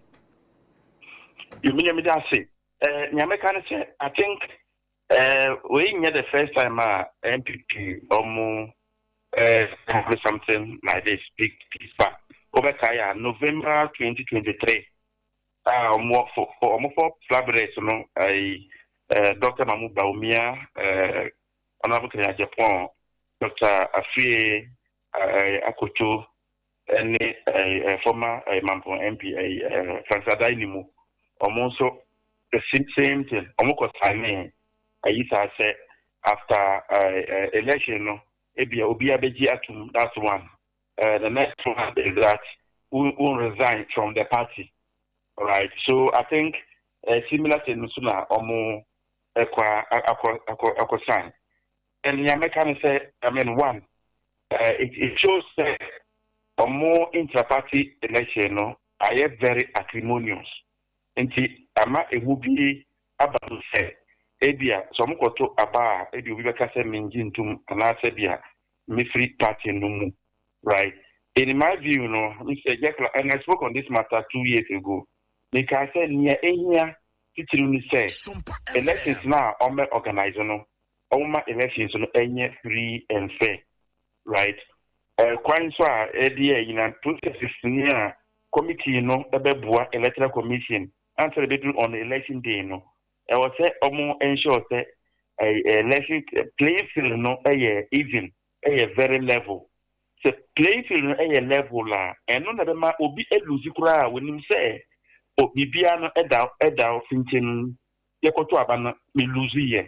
Yo, me nua meda ase. Eh, nea mɛka ne sɛ, I think eh, wei nyɛ the first time a NPP ɔmo eh, have something like this big peace ba. Wobɛkae a November 2023 a ɔmo fo ɔmo fɔ flabrets no ɛyi eh, Dr. Mahmoud Bawumia, eh, Honorable Kenya Agyapong, Dr. Afriyie eh, Akoto ne eh, former eh, Mampong MP eh, eh, Francis Adai ne mu ɔmo nso the same same thing ɔmo kɔ signee ayi saa sɛ after eh, eh, election no ebia obiara bɛgye atum, that's one. The next one is that who who resign from the party, right? So I think similar thing nso na ɔmo ɛkɔ akɔ akɔ akɔ sign, and nea mɛka ne sɛ, I mean, one, it shows sɛ ɔmo intra-party election no ayɛ very acrimonious, nti ama ehu bi aba mu sɛ ebia sɛ ɔmo kɔto aba a, ebi obi bɛka sɛ mengye ntom anaasɛ bia mefiri party no mu, right? In my view no, Mr. Jekla, and I spoke on this matter 2 years ago, mekaa sɛ nea ehia titiriw ni sɛ elections na a ɔmɛ organize no, ɔmoma elections no ɛnyɛ free and fair, right? Kwan nso a ɛde yɛ nyina processes ni a committee no ɛbɛboa Electoral Commission ansa na ɛbɛduru on election day no, ɛwɔ sɛ ɔmo ensure sɛ election playing field no ɛyɛ even, ɛyɛ very level. Sɛ playing field no ɛyɛ level a, ɛno na ɛbɛma obi elose koraa a wɔnim sɛ o biribiara no ɛda finkyɛn yɛkɔto aba no me lose yɛ,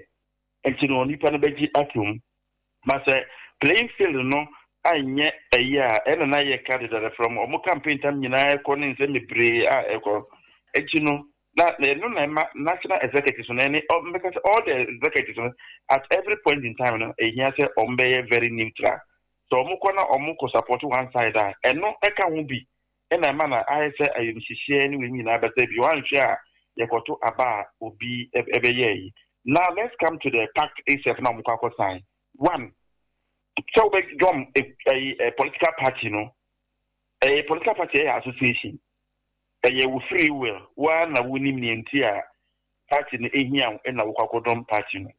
nti no onipa no bɛgye atom. Na sɛ playing field no anyɛ ɛyi a, ɛna na yɛ ka dedada from ɔmo campaign tam nyinaa ɛkɔ ne nsɛm bebree a ɛkɔ akyi no, na ɛno na ɛma national executives no ɛne ɔmbɛka sɛ all the executives no at every point in time no, ehia sɛ ɔmo bɛyɛ very neutral. Sɛ ɔmo kɔ na ɔmo kɔ support one side a, ɛno ɛka ho bi ɛna ɛma na ayɛ sɛ ayɛmhyehyɛ ne wei nyinaa bɛsɛ bi wanhwɛ a yɛkɔto aba a obi ɛbɛyɛ yi. Now let's come to the pact itself. Na ɔmo kɔ akɔ sign one sɛ wobɛ dɔm ɛyi political party no, ɛyɛ political party, ɛyɛ association, ɛyɛ wo free will waa na wonim nea nti a party no ehia wo ɛna wokɔ akɔdɔm party no.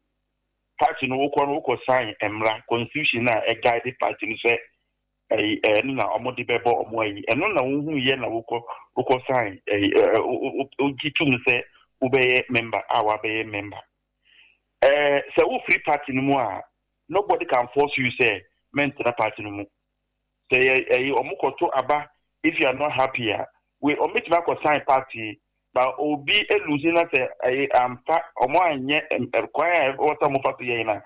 Party no wokɔ no, wokɔ sign mmra, constitution a ɛguide party no sɛ ɛyi ɛno na ɔmo de bɛbɔ ɔmo ayi, ɛno na wohu yɛ na wokɔ sign ɛyi ɛɛ wogye tum sɛ wobɛyɛ member a wabɛyɛ member. Sɛ wofiri party no mu a, nobody can force you sɛ mɛntena party no mu. Sɛ yɛ ɛyi ɔmo kɔto aba, if you are not happy a, we ɔmo betumi akɔ sign party, but obi elose na sɛ ɛyi amfa ɔmo anyɛ kwan a ɛwɔ sɛ ɔmo fa so yɛ na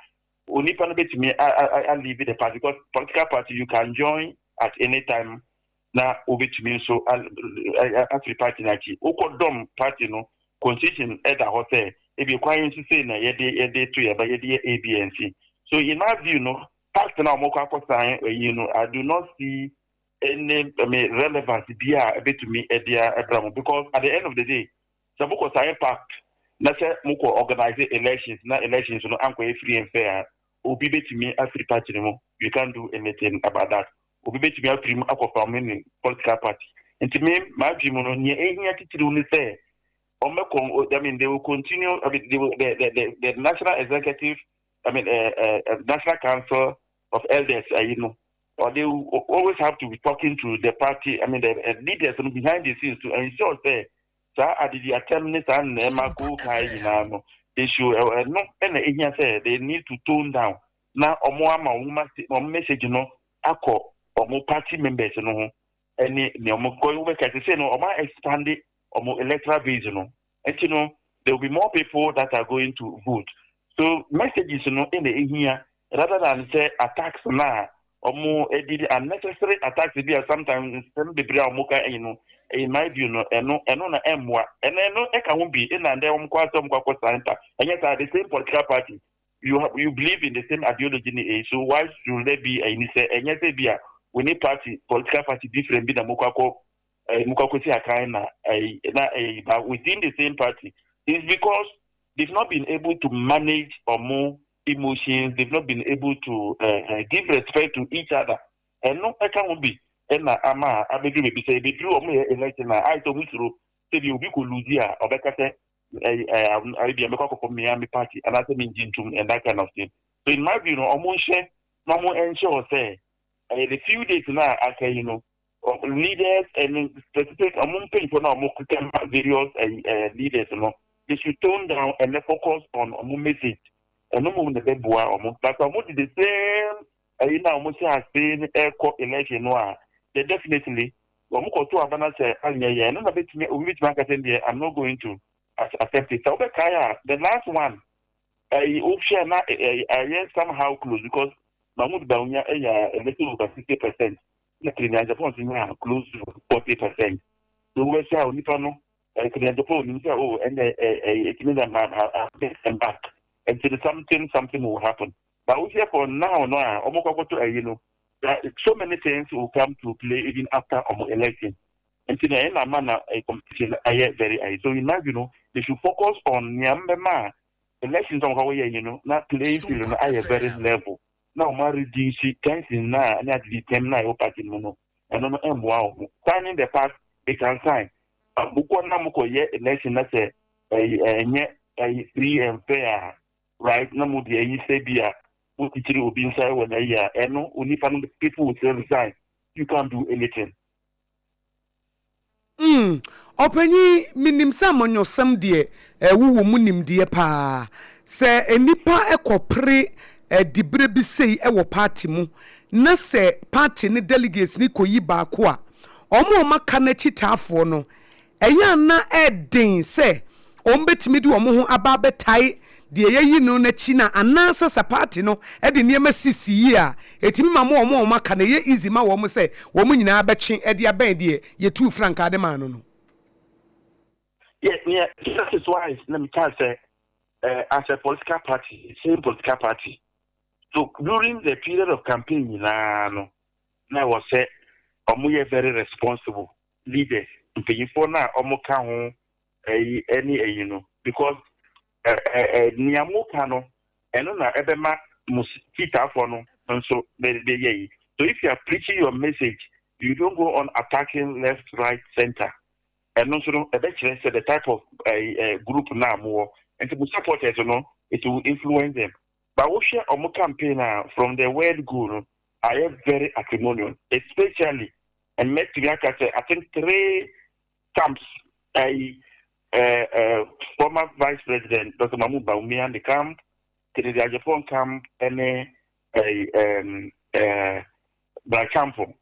onipa no betumi a leave the party, because political party, you can join at any time na obetumi nso afiri party n'akyi. Wokɔ dɔm party no, constitution ɛda hɔ sɛ ebi kwan nso sei na yɛde to yɛba yɛde yɛ A, B and C. So in my view no, pact na ɔmo kɔ akɔ sign ɛyi no, I do not see any, I mean, relevance bi a ɛbɛtumi ɛde ɛbra mo, because at the end of the day, sɛ mo kɔ sign pact na sɛ mo kɔ organize elections na elections no ankɔ yɛ free and fair, obi bɛtumi afiri party no mu. You can't do anything about that. Obi bɛtumi afiri mu akɔ form ne political party. Nti me maa mu no, nea ehia titiriw ne sɛ ɔmɛkɔ, I mean, they will continue, I mean, they will, the national executive, I mean, National Council of Elders, or they will always have to be talking to the party, I mean, the leaders behind the scenes to ensure sɛ saa adidi atɛm ne saa nneɛma ko kan nyinaa no, they should no ɛna ehia sɛ they need to tone down na ɔmo ama ɔmo message no akɔ ɔmo party members no ho ɛne nea ɔmo kɔ wɔbɛka sɛ no ɔmo expand ɔmo electoral base no. Nti no, there will be more people that are going to vote, so messages no ɛna ehia rather than sɛ attacks na ɔmo edidi, unnecessary attacks bi a sometimes nsɛm bebree a ɔmo ka ɛyi no. In my view no, ɛno na ɛmmoa. Ɛno ɛka ho bi ɛna ndɛ ɔmo kɔ asɛ ɔmo kɔ akɔ sign pa. Ɛnyɛ saa, the same political party, you believe in the same ideology ni eyi, so why should there be ɛyi ni sɛ ɛnyɛ sɛ bi a we need party, political party different bi na mo kɔ akɔ si akan na ɛyi na ɛyi, but within the same party is because they've not been able to manage ɔmo emotions. They've not been able to give respect to each other. Ɛno ɛka ho bi ɛna ama a abɛduru baabi sɛ ebeduru ɔmo yɛ election a, ayɛ sɛ ɔmo suro sɛbi obi kɔ lose a, ɔbɛka sɛ ɛɛ ɛɛ ebi a mɛkɔ akɔkɔ mmea mi party anaasɛ mi ngye ntum and that kind of thing. So in my view no, ɔmo nhyɛ na ɔmo nhyɛ wɔ sɛ ɛyɛ the few days na aka yi no, leaders and specific ɔmo mpanyinfoɔ na ɔmo kuta ma various ɛɛ ɛɛ leaders no, they should tone down and then focus on ɔmo message. Ɛno mo na ɛbɛboa ɔmo, but ɔmo de the same ɛyi na ɔmo hyɛ ase ɛkɔ election no a, they definitely ɔmo kɔto aba na sɛ anyɛ yɛ, ɛno na bɛtumi obi bɛtumi aka sɛ deɛ, I'm not going to accept it. Sɛ wobɛkae a, the last one ɛyi wohwɛ na ɛyɛ ɛyɛ somehow close because Mahmood Bawumia ɛyɛ a little over 60% na Kennedy Agyapong nso nya close to 40%. So wobɛhyɛ a, onipa no ɛyɛ Kennedy Agyapong onim sɛ, oh, ɛnɛ ɛyɛ etimi na ma ma back nti something will happen. But wohwɛ for now no a ɔmo kɔkɔto ɛyi no, so many things will come to play even after ɔmo election. Nti na ɛna ama na competition ayɛ very high. So in my view no, they should focus on nea mbɛma a elections ɔmo kɔkɔ yɛ yi no na playing field no ayɛ very level na ɔmo reduce tension na ne adidi tɛm na ɛwɔ party mu no. Ɛno no ɛmboa ɔmo. Signing the pact, they can sign. Mokɔ na mokɔ yɛ election na sɛ ɛyɛ ɛnyɛ ɛyɛ free and fair, right, na mo de ɛyi sɛ bi a mo titiri obi nsa wɔ n'ayi a, ɛno onipa no, people will still resign. You can't do anything. Ɔpanyin, minim sɛ amanyɔsɛm deɛ ɛwowɔ mu nimdeɛ paa. Sɛ nnipa ɛkɔpere ɛdibere bi sei ɛwɔ party mu na sɛ party ne delegates ne kɔyi baako a, ɔmo a ɔmo aka n'akyi taafoɔ no, ɛyɛ ana ɛɛden sɛ ɔmo bɛtumi de ɔmo ho aba abɛtae deɛ yɛyi no n'akyi na anaasɛ sɛ party no ɛde nneɛma sisi yie a, ɛtumi ma mo ɔmo a ɔmo aka no ɛyɛ easy ma wɔn sɛ wɔn nyinaa bɛtwe ɛde abɛn deɛ yɛtu frankaa de maa no? Yeah, that is why let me tell say, as a political party, same political party. So during the period of campaign, no, na was sɛ ɔmo yɛ very responsible leaders. Mpanyinfoɔ na ɔmo ka ho ɛyi ɛne ɛyi no, because ɛ ɛ ɛ nea mo ka no, ɛno na ɛbɛma mo titaafoɔ no nso bɛ bɛyɛ yi. So if you are preaching your message, you don't go on attacking left, right, center. Ɛno nso no ɛbɛkyerɛ sɛ the type of group na mo wɔ nti mo supporters no, it will influence them. But wohwɛ ɔmo campaign a, from the word go no, ayɛ very acrimonious, especially and mɛtumi aka sɛ I think three camps, ɛyi ɛɛ ɛɛ former Vice President Dr Mahmoud Bawumia the camp, Kennedy Agyapong camp, ɛne ɛyi ɛɛm ɛɛ Bryan Acheampong.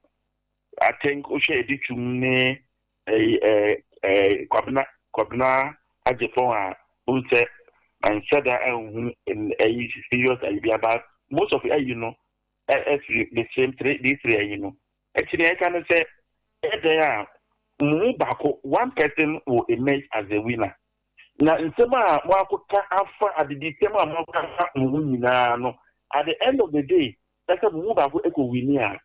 I think wohwɛ Adutwum ne ɛyi ɛɛ ɛɛ Kwabena Kwabena Agyepong a wohu sɛ manhyɛ da anhu ɛyi serious ayi bi aba most of ayi no ɛfiri the same three these three ayi no ɛti nea ɛka no sɛ ɛyɛ dɛn a mo mu baako one person will emerge as the winner na nsɛm a moakɔka afa adedisɛm a moaka afa mo ho nyinaa no at the end of the day ɛsɛ mo mu baako ɛkɔ wini a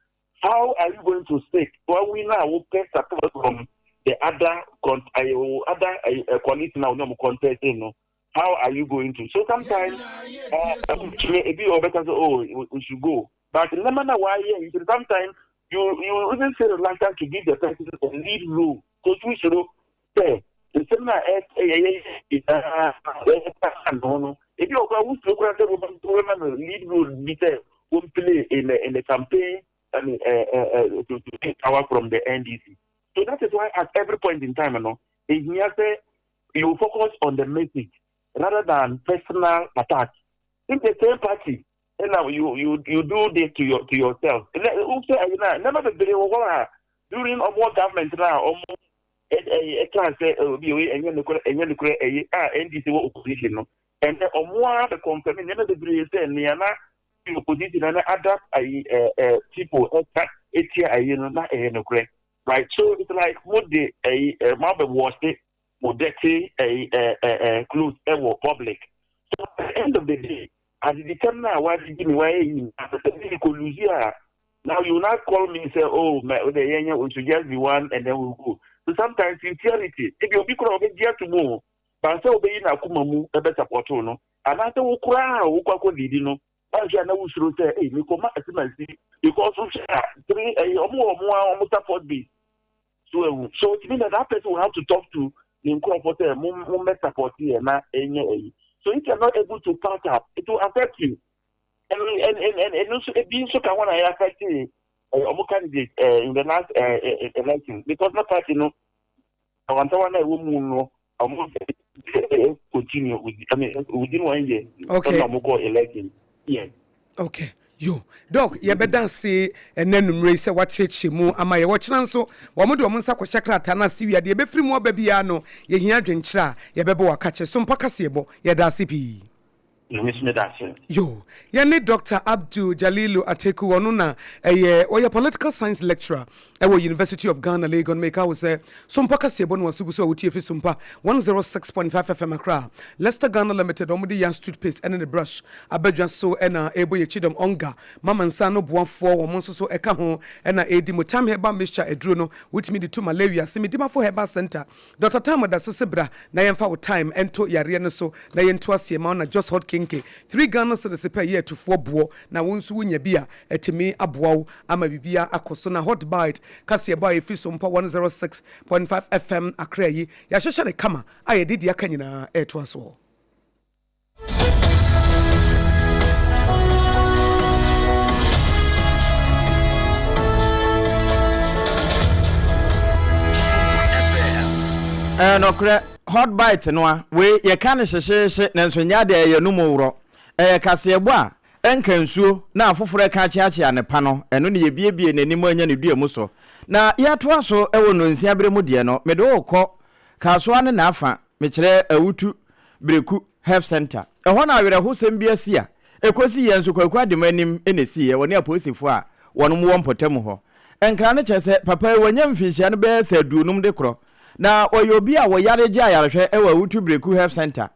how are you going to stick wa win a wopɛ support from the other con other coalition a wɔne ɔmo contest no how are you going to so sometimes ebi ɔbɛka sɛ oh we should go but nneɛma na wayɛ nti sometimes you you even feel reluctant to give the person a lead role so tu soro sɛ nsɛm na ɛyɛ yɛ nyinaa ɛka no no ebi ɔkora wusuro kora sɛ wɔbɛma no lead role bi sɛ wɔn play in the campaign I mean, to take power from the NDC. So that is why at every point in time, ehia sɛ you focus on the message rather than personal attack. If the same party, and now you you you do this to your to yourself. Never be during ɔmo government na ɔmo ɛka sɛ obi oyi ɛnyɛ nokorɛ ɛnyɛ nokorɛ ɛyi a NDC wɔ opposition no ɛnɛ ɔmo ara bɛ confirm nneɛma bebree sɛ nea na opposition na other ayi ɛɛ ɛɛ people ɛka etia ayi no na ɛyɛ nokorɛ right so it's like mo de ɛyi ɛ mo abɛ wɔse mo dirty ɛyi ɛɛ ɛɛ clothes ɛwɔ public so at the end of the day adeditɛm na wadidi mi wayɛ yi asɛ bi kɔ lose a now you now call me say oh my o de yɛn yɛ we should just be one and then we go so sometimes sincerity ebi obi kura ɔbɛ ato mu o bansa obeyi n'akoma mu ɛbɛ support no anaasɛ wo koraa a wokɔ akɔ didi no wanhwɛ a na wosuro sɛ ɛy mekɔma asimasi because wohwɛ a three ɛyɛ ɔmo wɔ ɔmo a ɔmo support base so ehu so it means that that person will have to talk to ne nkurɔfoɔ sɛ mo mo mɛ support yɛ na ɛnyɛ ɛyi so if you are not able to part up it will affect you and and and and and nso ebi nso ka ho na ɛyɛ affect ɔmo candidate in the last election because na party no awantawa na ɛwɔ mu no ɔmo continue with I mean within one year. Okay. Ɛna ɔmo kɔ election. Yes. Okay. Yo, Doc, yɛbɛda ase ɛnɛ numere yi sɛ wakyerɛkyerɛ mu ama yɛ. Wɔkyena nso, wɔn de wɔn nsa kɔhyɛ krataa no ase wia deɛ ɛbɛfiri mu aba biara no, yɛhia adwenkyerɛ a yɛbɛbɔ wɔ akakyɛ so mpa kaseɛbɔ. Yɛda ase pii. Yo, yɛne Dr. Abdul Jalilu Ateku, ɔno na ɛyɛ ɔyɛ political science lecturer ɛwɔ University of Ghana Legon. Meka wo sɛ Sompa kaseɛbɔ no wasugu so a wotie fi Sompa 106.5 FM Accra. Leicester Ghana Limited, ɔmo de Yas toothpaste ɛne ne brush abadwa so ɛna ɛbɔ yɛ kyidɔm. Ɔnga mama nsa no boafoɔ wɔn nso so ɛka ho ɛna ɛdi mu tam herbal mixture aduro no wotumi de tu malaria. Simidimafo Herbal Center, Dr. Tam da so se bra na yɛmfa wo time ɛnto yareɛ no so na yɛnto aseɛ ma wo. Na Just Hot Kenke, 3 Ghana cedis pɛ yɛ atufoɔ boɔ na wo nso wonya bi a ɛtumi aboa wo ama biribia akɔ so. Na Hot Bite kaseɛbɔ a ɛfiri so mpa 106.5 FM Accra yi, yɛahyehyɛ ne kama a yɛde deɛ aka nyinaa ɛretoa soɔ. Ɛɛ nɔkorɛ Hot Bite no a wei yɛka no hyehyeehye nanso nyɛ adeɛ ɛyɛ no mu worɔ. Ɛyɛ kaseɛbɔ a ɛnka nsuo na afoforɔ ɛka akyeakyea ne pa no, ɛno ne yɛbiebie n'anim anya ne dua mu so. Na yɛatoa so wɔ nnɔnsia berɛ mu deɛ no, mede wo rekɔ Kasoa ne n'afa, mekyerɛ Awutu Bereku Health Centre. Ɛhɔ na awerɛhosɛm bi asi a ɛkɔsii yɛn nso Kwaku Adema anim na ɛsiiɛ, wɔne apolisifoɔ a wɔnom wɔ mpɔtam hɔ. Nkra no kyerɛ sɛ papa yi wanya mfinhyia no bɛyɛ sɛ 50 de korɔ. Na ɔyɛ obi a wɔyare gye ayarehwɛ wɔ Awutu Bereku Health Centre.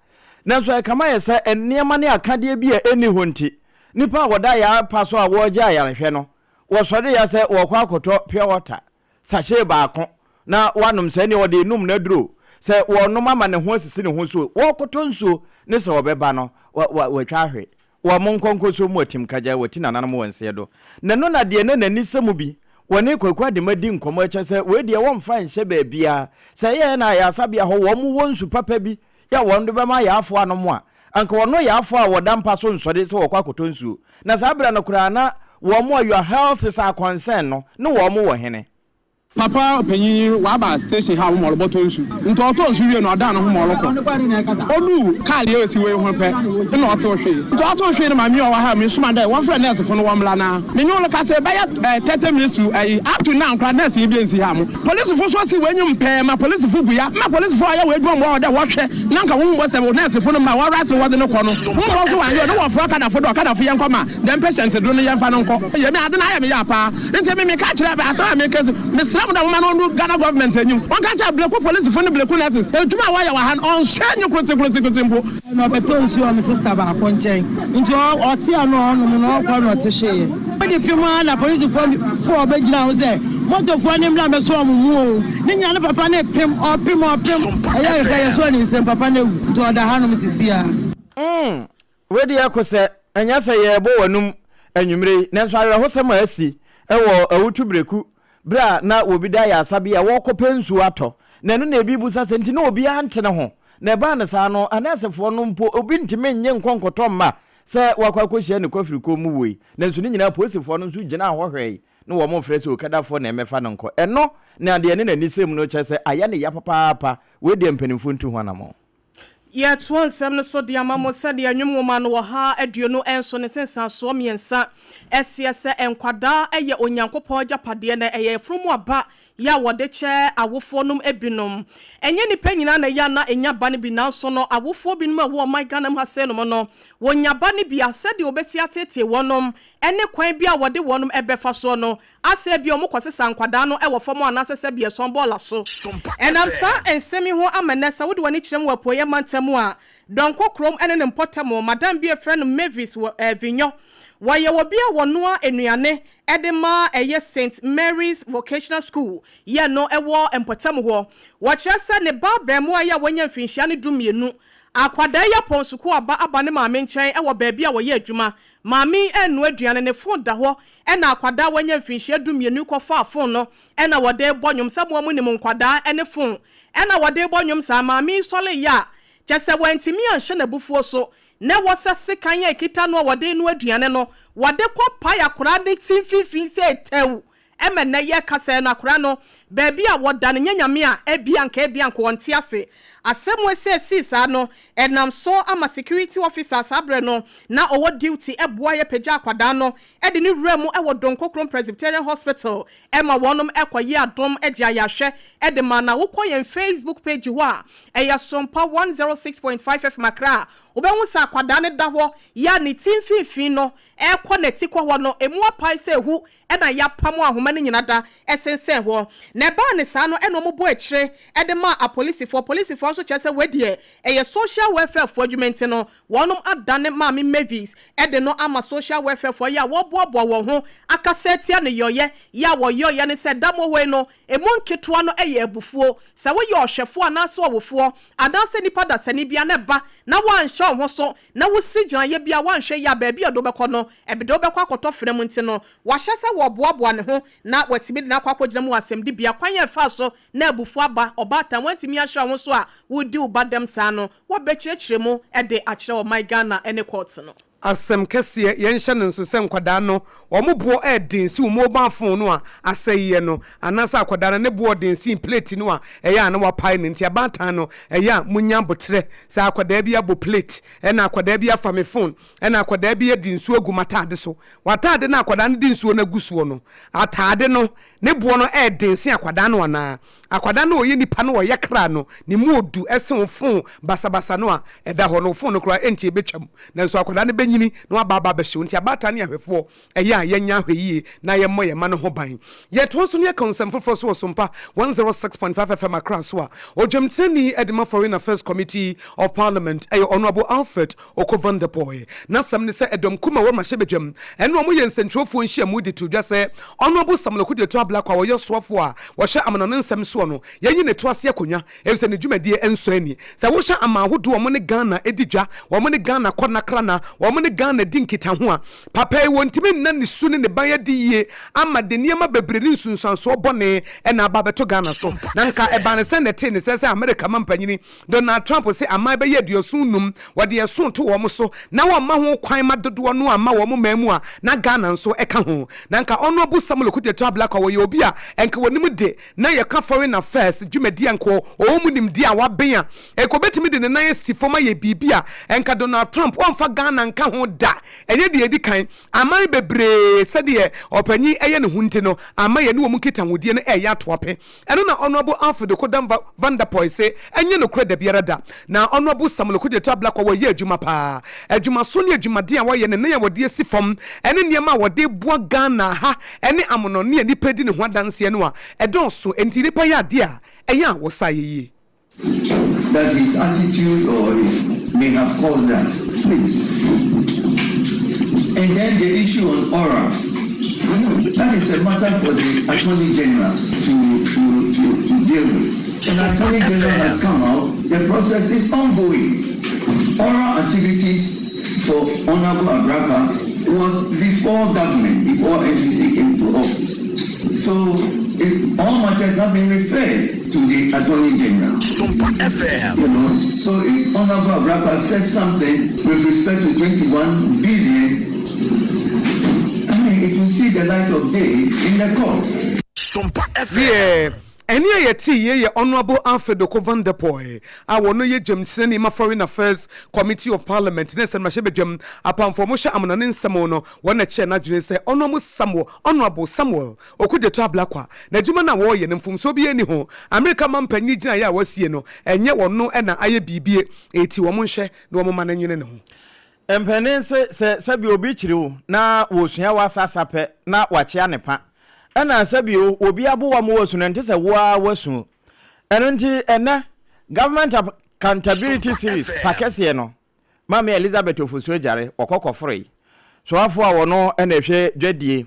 Nanso ɛkame ayɛ sɛ nneɛma ne akadeɛ bi a ɛnni hɔ nti, nnipa a wɔda ayare pa so a wɔregye ayarehwɛ no, wɔsɔreeɛ sɛ wɔrekɔ akɔtɔ pure water sachet baako na wɔanom sɛ ɛnneɛ wɔde renom n'aduro, sɛ wɔrenom ama ne ho asisi ne ho so, wɔrekɔtɔ nsuo ne sɛ wɔbɛba no, wɔatwa ahwe. Wɔn nkɔnkɔnsuo mu atim kagya wɔti nananom wɔ nseɛ do. Na ɛno na deɛ na n'ani sɛ mu bi. Wɔne Kwaku Adema di nkɔmmɔ ɛkyɛ sɛ wei deɛ wɔmfa nhyɛ baabiara. Sɛ ɛyɛɛ na ayaresabea hɔ wɔn wɔ nsu papa bi yɛ a wɔn de bɛma ayarefoɔ anom a, anka wɔno ayarefoɔ a wɔda mpa so nsɔre sɛ wɔkɔ akɔtɔ nsuo. Na saa berɛ no koraa na wɔn a your health is our concern no ne wɔn wɔ hene? Papa panyin yi ɔaba station ha ma ɔrobɔtɔ nsu. Ntsi ɔtɔɔ nsu wiei no ɔdaan noho ma ɔrokɔ. Oduu kaar yi a osi hɔ yi ho pɛ nna ɔtsew hwee. Ntsi ɔtsew hwee no maame yi a ɔwɔ ha yi mesoma dɛ wɔmfrɛ nɛɛsefo no wɔmbra na menye wo rekasa yi bɛyɛ 30 minutes to ayi up to now koraa nɛɛsenyi biara nnsi ha. Mo polisifo so si w'enyim pɛɛ ma polisifo gu ya ma polisifo a ɔyɛ hɔn edwuma mboa hɔn dɛ wɔhwɛ na nka wohu mbɔ sɛ nɛɛsefo no mba wɔrush no wɔdze no kɔ no ho mbɔ so wɔannyɛ no wɔfrɛ ɔkadafo dɛ ɔkadafo yɛnkɔ ma dɛm patient do no yɛmfa no nkɔ. Yɛ me adze no ayɛ me yaw paa. Ntsi emi meka kyerɛ bɛ, asɛm a meka si, meserɛ mo dɛ momma no ondu Ghana government enyim, wɔnka nkyerɛ Bleku polisifo nye Bleku nurses, edwuma a wɔyɛ wɔ ha no ɔnnhyɛ nye kortsekortsekotse mpo. Na ɔbɛtɔɔ nsuo wɔ me sista baako nkyɛn nti ɔte ano a ɔnom no ɔkɔ na ɔte hweeɛ. Wode pem ara na polisifoɔ foɔ bɛgyina ho sɛ motofoɔ no mmra mmɛsɔ wɔn mu oo. Ne nyinaa no papa no repem, ɔrepem, ɔrepem. Ɛyɛɛ kakra yɛsɔɔ ne nsam, papa no awu nti ɔda hanom sisi ara. Mm, wei deɛ kosɛ, ɛnyɛ sɛ yɛrebɔ w'anum anwummere yi, nanso awerɛhosɛm a asi wɔ Awutu Breku bere a na obi da ayaresabea a wɔrekɔpɛ nsuo atɔ, na ɛno na ebi bisa sɛ nti na obiara nte ne ho, na ɛbaa no saa no, anɛɛsefoɔ no mpo obi ntumi nnye nkɔ nkɔtɔ mma sɛ wakɔ akɔhyia ne kwafirikuo mu wuo yi, nanso ne nyinaa apolisifoɔ no nso gyinaa hɔ hwɛe na wɔrefrɛ sɛ Okadafoɔ na ɛmmɛfa no nkɔ. Ɛno na deɛ ɛne n'ani sɛm no kyerɛ sɛ ayɛ ne ya papaapa, wei deɛ mpanimfoɔ ntu ho anammɔn. Yɛtoa nsɛm no so de ama mo sɛdeɛ Nnwom nwoma no 127 ne nsensansoɔ mmiɛnsa seɛ sɛ, Nkwadaa yɛ Onyankopɔn agyapadeɛ na ɛyɛ yafunu mu aba yɛ a wɔde kyɛ awofoɔ nom binom. Ɛnyɛ nnipa nyinaa na ɛyɛ a na ɛnya ba no bi nanso no awofoɔ binom a ɛwɔ ɔman Ghana mu ha sei nom no wɔnya ba no bi a sɛdeɛ wɔbɛsi ateetee wɔnom ne kwan bi a wɔde wɔnom bɛfa soɔ no Asɛ ebia wɔkɔsesa nkwadaa no wɔ fam anaasɛ sɛbi ɛsɔn bɔɔla so. Ɛnam saa nsɛm yi ho ama nnɛ sɛ wode w'ani kyerɛ mu wɔ Apueeɛ mantam mu a, Donkor kurom ne ne mpɔtam, madam bi a yɛfrɛ no Mavis wɔ Vinyo. Wɔyɛ obi a wɔnoa nnuane de ma ɛyɛ Saint Mary's Vocational School yɛ no wɔ mpɔtam hɔ. Wɔkyerɛ sɛ ne ba abaamua yi a wanya mfinhyia no 12, akwadaa yi apɔn sukuu aba aba ne maame nkyɛn wɔ baabi a wɔyɛ adwuma. Maame yi renoa aduane, ne fon da hɔ Ɛna akwadaa a wanya mfinhyia 12 kɔ faa fon no ɛna wɔde rebɔ nwom sɛ moa mo nim nkwadaa ɛne fon ɛna wɔde rebɔ nwom saa maame yi sɔre yɛ a kyɛsɛ wantumi anhyɛ n'abufuo so na ɛwɔ sɛ sekan a ɛkita no a wɔde renoa aduane no wɔde kɔ pae akwadaa no ti mfimfini sɛ tɛw ɛma nnɛ yɛreka sɛɛ no akwadaa no baabi a wɔda no nyɛ nyame a ɛbia nka ɛbia nka wɔnte ase asɛm wei sɛ ɛsii saa no ɛnam so ama security officer saa berɛ no na ɔwɔ duty ɛboa yɛ pagya akwadaa no de no wuraa mu wɔ Donkokrom Presbyterian Hospital ma wɔnom kɔ yɛ adom gye ayarhwɛ de ma na wokɔ yɛn Facebook page hɔ a ɛyɛ Sompa 106.5 FM Accra a wobɛhu sɛ akwadaa no da hɔ yɛ a ne ti mfimfini no ɛrekɔ n'ati kɔ hɔ no ɛmu apae sɛ ehu na yɛapam ahoma no nyina da sensɛn hɔ na ɛbaa ne saa no ɛna wɔn bɔ akyire de maa apolisifoɔ polisifoɔ nso kyerɛ sɛ wei deɛ ɛyɛ social welfare foɔ adwuma nti no Wɔnom adane Maame Mavis de no ama social welfare foɔ yi a wɔboaboa wɔn ho akasa atia ne yɔeɛ yɛ a wɔyɔeɛ ne sɛ da mohoe no emu nketewa no yɛ abufuo. Sɛ woyɛ ɔhwɛfoɔ anaasɛ ɔwofoɔ anaasɛ nipa dasani bia na ɛba na woanhyɛ wo ho so na wosi gyinaeɛ bi a woanhwɛ yie a baabi a ɛde wobɛkɔ no ɛbde wobɛkɔ akɔtɔ fena mu nti no wahyɛ sɛ wɔboaboa ne ho na watumi de no akɔ akɔgyina mu wɔ asɛmdibea. Kwan a ɛfaa so na abufuo aba ɔbaatan woantumi ahyɛ wo ho so a woredi wo ba dɛm saa no Wɔbɛkyerɛkyerɛ mu de akyerɛ ɔman Ghana ne kɔɔte no. Asɛm kɛseɛ, yɛnhyɛ no nso sɛ nkwadaa no wɔn boɔ ɛɛden sen wo mobile phone no a asɛeɛ no, anaasɛ akwadaa no ne boɔ ɔden sen plate no a ɛyɛ a na wapae no, nti abaatan no ɛyɛ a monya aboterɛ sɛ akwadaa bi abɔ plate, ɛna akwadaa bi afa me phone, ɛna akwadaa bi adi nsuo agu m'ataade so. W'ataade no a akwadaa no de nsuo no agu soɔ no, ataade no ne boɔ no ɛɛden sen akwadaa no anaa? Akwadaa no a ɔyɛ nipa no a ɔyɛ kra no, ne mu ɔdu sen wo fon basabasa no a ɛda hɔ no. Wo fon no koraa ɛnkyɛ ɛbɛtwam, nanso akwadaa no bɛnyini na waba aba abɛhye wo. Nti abaatan ne ahwɛfoɔ, ɛyɛ a yɛnyɛ ahwɛyie na yɛmmɔ yɛn mma no ho ban. Yɛtoa so na yɛka nsɛm foforɔ so wɔ Sompa 106.5 FM Accra so a, Ogyamtenani de ma Foreign Affairs Committee of Parliament yɛ Honourable Alfred Oko Van der Poel. N'asɛm ne sɛ ɛdɔm kum a ɛwɔ mmarahyɛbadwam ne wɔn yɛ nsɛntwerɛfoɔ nhyiamu de too dwa sɛ Honourable Samuel Okudzeto Ablakwa a ɔyɛ ɔsoafoɔ a wɔhwɛ amanɔne nsɛm so. soɔ no, yɛnyi ne to ase akonnwa efisɛ ne dwumadie nsɔ ani. Sɛ wohwɛ aman ahodoɔ a wɔne Ghana di dwa, wɔne Ghana kɔ nakrana, wɔne Ghana di nkitaho a, papa yi wɔntumi nna ne su ne ne ban adi yie ama de nneɛma bebree ne nsunsuansoɔ bɔne na aba abɛto Ghana so. Na nka ɛbaa no sɛn na ɛtee ne sɛ sɛ Amerika mampanyini Donald Trump se aman bɛyɛ 75 wɔde ɛso to wɔn so na wɔmma ho kwan ma dodoɔ no amma wɔn man mu a na Ghana nso ka ho. Na nka Honourable Samuel Okudzeto Ablakwa wɔyɛ obi a nka wɔnim de na yɛka foreign affairs dwumadi a nka ɔwɔ mu nimdeɛ a waben a nka ɔbɛtumi de ne nan asi fam ayɛ biribi a nka Donald Trump ɔmfa Ghana nka ho da. Ɛnyɛ deɛ ɛdi kan aman bebree sɛdeɛ ɔpanyin yɛ ne ho nti no ama yɛne wɔn nkitahodie no reyɛ ato ape. Ɛno na Honourable Alfred Okodam Vanderpuye se ɛnyɛ nokorɛ dabiara da. Na Honourable Samuel Okudzeto Ablakwa wɔyɛ adwuma paa. Adwumaso ne adwumaden a wɔyɛ, ne nan a wɔde asi fam ne nneɛma a wɔde boa Ghana ha ne amonɔne a nnipa di ne ho adanseɛ no a ɛdɔɔso. Enti nnipa yɛ adeɛ a ɛyɛ a wɔsa yɛ yie. That his attitude or his may have caused that. Please. And then the issue on aura. That is a matter for the Attorney General to, to, to, to deal with. And Attorney General has come out, the process is ongoing. Oral activities for Honorable Abraka was before government, before NDC came to office. So it, all matters have been referred to the Attorney General. Sumpa FM. You know, so if Honorable Abraka says something with respect to 21 billion, I mean, it will see the light of day in the courts. Sumpa FM. Yeah. Ɛnne a yɛtee yei yɛ Honourable Alfred Oko Vanderpuye a ɔno yɛ Gyamtenani ma Foreign Affairs Committee of Parliament ne Nsɛmmarahyɛbadwam Apamfoɔ Wɔhyɛ Amanɔne Nsɛm no wɔn na ɛkyerɛɛ n'adwene sɛ Honourable Samuel Honourable Samuel Okudzeto Ablakwa n'adwuma no a wɔreyɛ no mfomsoɔ biara nni ho. Amerika mampanyin gyinaeɛ a wɔasie no ɛnyɛ ɔno na ayɛ biribie enti wɔn nhwɛ na wɔn mma no nwene ne ho. Mpanin se sɛ sɛbi obi kyiri wo na wɔsua w'asasa pɛ na wakyea ne pa. Ɛna sɛbi o, obi abo wo ama woasu no ɛnte sɛ wo ara woasu. Ɛno nti ɛnnɛ Government Accountability Series pa kɛseɛ no, Maame Elizabeth Ofosu Agyare wɔkɔ kɔforoe. Soafoɔ a wɔno na ɛhwɛ dwadie,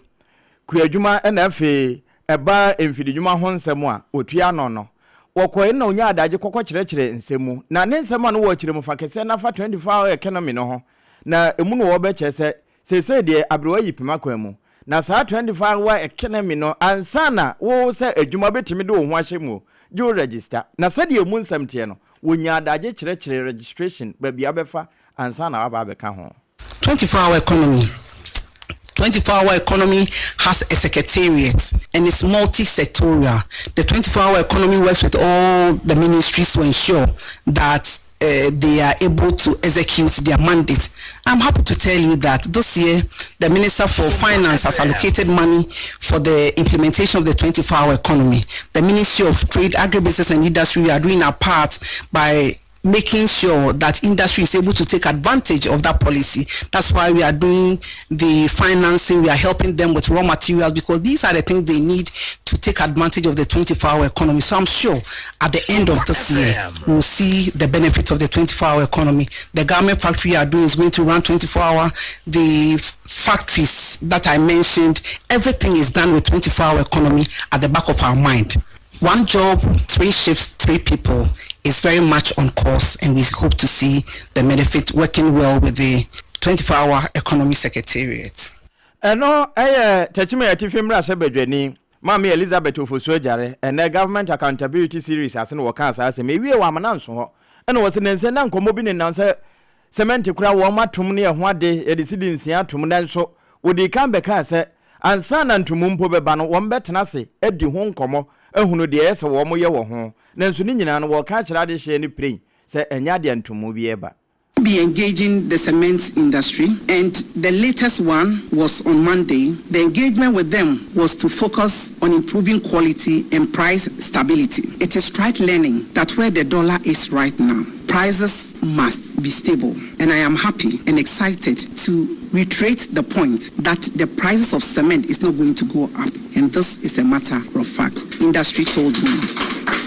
kuadwuma na afei ɛba mfididwuma ho nsɛm a wɔtua ano no, wɔkɔe na ɔnyaa adagye kɔkɔ kyerɛkyerɛ nsɛm mu. Na ne nsɛm a na wɔrekyerɛ mu fa kɛseɛ no afa 24 hour economy no ho, na ɛmu na wɔbɛkyerɛ sɛ seesei deɛ aberewa yi pema kwan mu. Na saa 24 hour economy no ansa na wo sɛ adwuma bɛtumi de wo ho ahyɛ mu gye wo register. Na sɛdeɛ ɛmu nsɛm teɛ no, wɔnyaa adagye kyerɛkyerɛ registration baabi a wobɛfa ansa na woaba abɛka ho. 24 hour economy 24 hour economy has a secretariat and it's multi-sectorial. The 24 hour economy works with all the ministries to ensure that uh, they are able to execute their mandate. I'm happy to tell you that this year, the Minister for Finance has allocated money for the implementation of the 24-hour economy. The Ministry of Trade, Agribusiness and Industry, we are doing our part by making sure that industry is able to take advantage of that policy. That's why we are doing the financing, we are helping them with raw materials because these are the things they need to take advantage of the 24-hour economy. So I'm sure at the end of this year, we'll see the benefits of the 24-hour economy. The garment factory are doing is going to run 24-hour. The factories that I mentioned, everything is done with 24-hour economy at the back of our mind. One job, three shifts, three people is very much on course and we hope to see the benefit working well with the 24-hour economy secretariat. Ɛno yɛ Techiman Atifi Mmarahyɛbadwani, Maame Elizabeth Ofosu Agyare, ɛnnɛ Government Accountability Series ase na wɔkaa saa asɛm yi. Ewiee wɔ Amana Nso hɔ na wɔse nnansa na nkɔmmɔ bi nenam sɛ sɛmɛnte koraa wɔn atom ne ɛho ade yɛde sidi nsia atom nanso wɔdii kan bɛkaa sɛ ansa na ntomu mpo bɛba no wɔbɛtena ase adi ho nkɔmmɔ ahunu deɛ ɛyɛ sɛ wɔyɛ wɔ ho nanso ne nyinaa no wɔreka akyerɛ adehyeɛ no piren sɛ ɛnyɛ adeɛ a ntomu bi reba. Be engaging the cement industry and the latest one was on Monday. The engagement with them was to focus on improving quality and price stability. It is trite learning that where the dollar is right now, prices must be stable and I am happy and excited to reiterate the point that the prices of cement is not going to go up and this is a matter of fact, industry told me.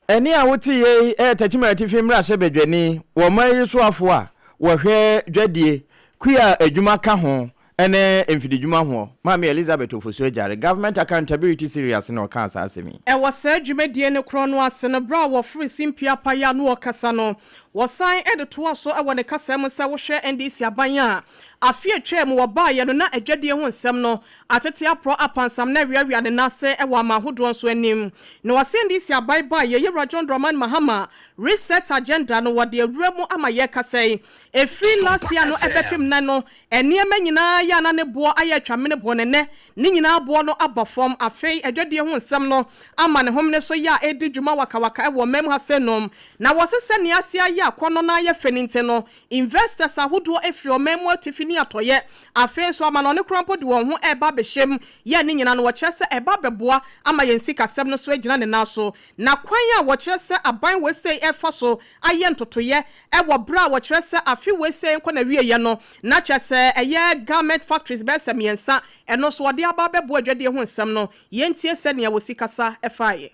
Ɛnne a wote yei yɛ Techiman Atifi mmarahyɛbadwani wɔ ɔman yi soafoɔ a wɔhwɛ dwadie, kua a adwuma ka ho ne mfididwuma hoɔ, Maame Elizabeth Ofosu Agyare, Government Accountability Series na ɔkaa saa asɛm yi. Wɔ saa dwumadie no korɔ no ase no, berɛ a wɔforo simpie apaeɛ a na ɔrekasa no, wɔsan de toaa so wɔ ne kasa mu sɛ wohwɛ NDC aban a afe a ɛtwaam wɔbaeɛ no na adwadie ho nsɛm no atete aporɔ apansam na aweawea ne nan ase wɔ aman ahodoɔ nso anim. Na wɔse NDC aban baeɛ, Yɛwura John Dramani Mahama Reset Agenda no wɔde awura mu ama yɛrekasa yi, ɛfiri last year no ɛbɛpem nnɛ no Nneɛma nyinaa yɛ a na ne boɔ ayɛ atwamene boɔ no nnɛ, ne nyinaa boɔ no aba fam. Afei adwadie ho nsɛm no ama ne homene so yɛ a ɛredi dwuma wakawaka wɔ ɔman mu ha sɛ nom. Na wɔse sɛ nea ase ayɛ akɔnnɔ na ayɛ fɛ no nti no, investors ahodoɔ firi ɔman mu atifi ne atɔeɛ, afei nso amanɔne koraa mpo de wɔn ho reba abɛhyɛ mu yɛ ne nyinaa no wɔkyerɛ sɛ ɛba abɛboa ama yɛn sikasɛm no so agyina ne nan so. Na kwan a wɔkyerɛ sɛ aban wei sei refa so ayɛ ntotoeɛ wɔ berɛ a wɔkyerɛ sɛ afe wei sei nkɔ n'awieɛ no, na kyerɛ sɛ ɛyɛ garment factories bɛyɛ sɛ mmiɛnsa, ɛno nso wɔde aba abɛboa adwadie ho nsɛm no. Yɛntie sɛdeɛ wɔsi kasa faeɛ.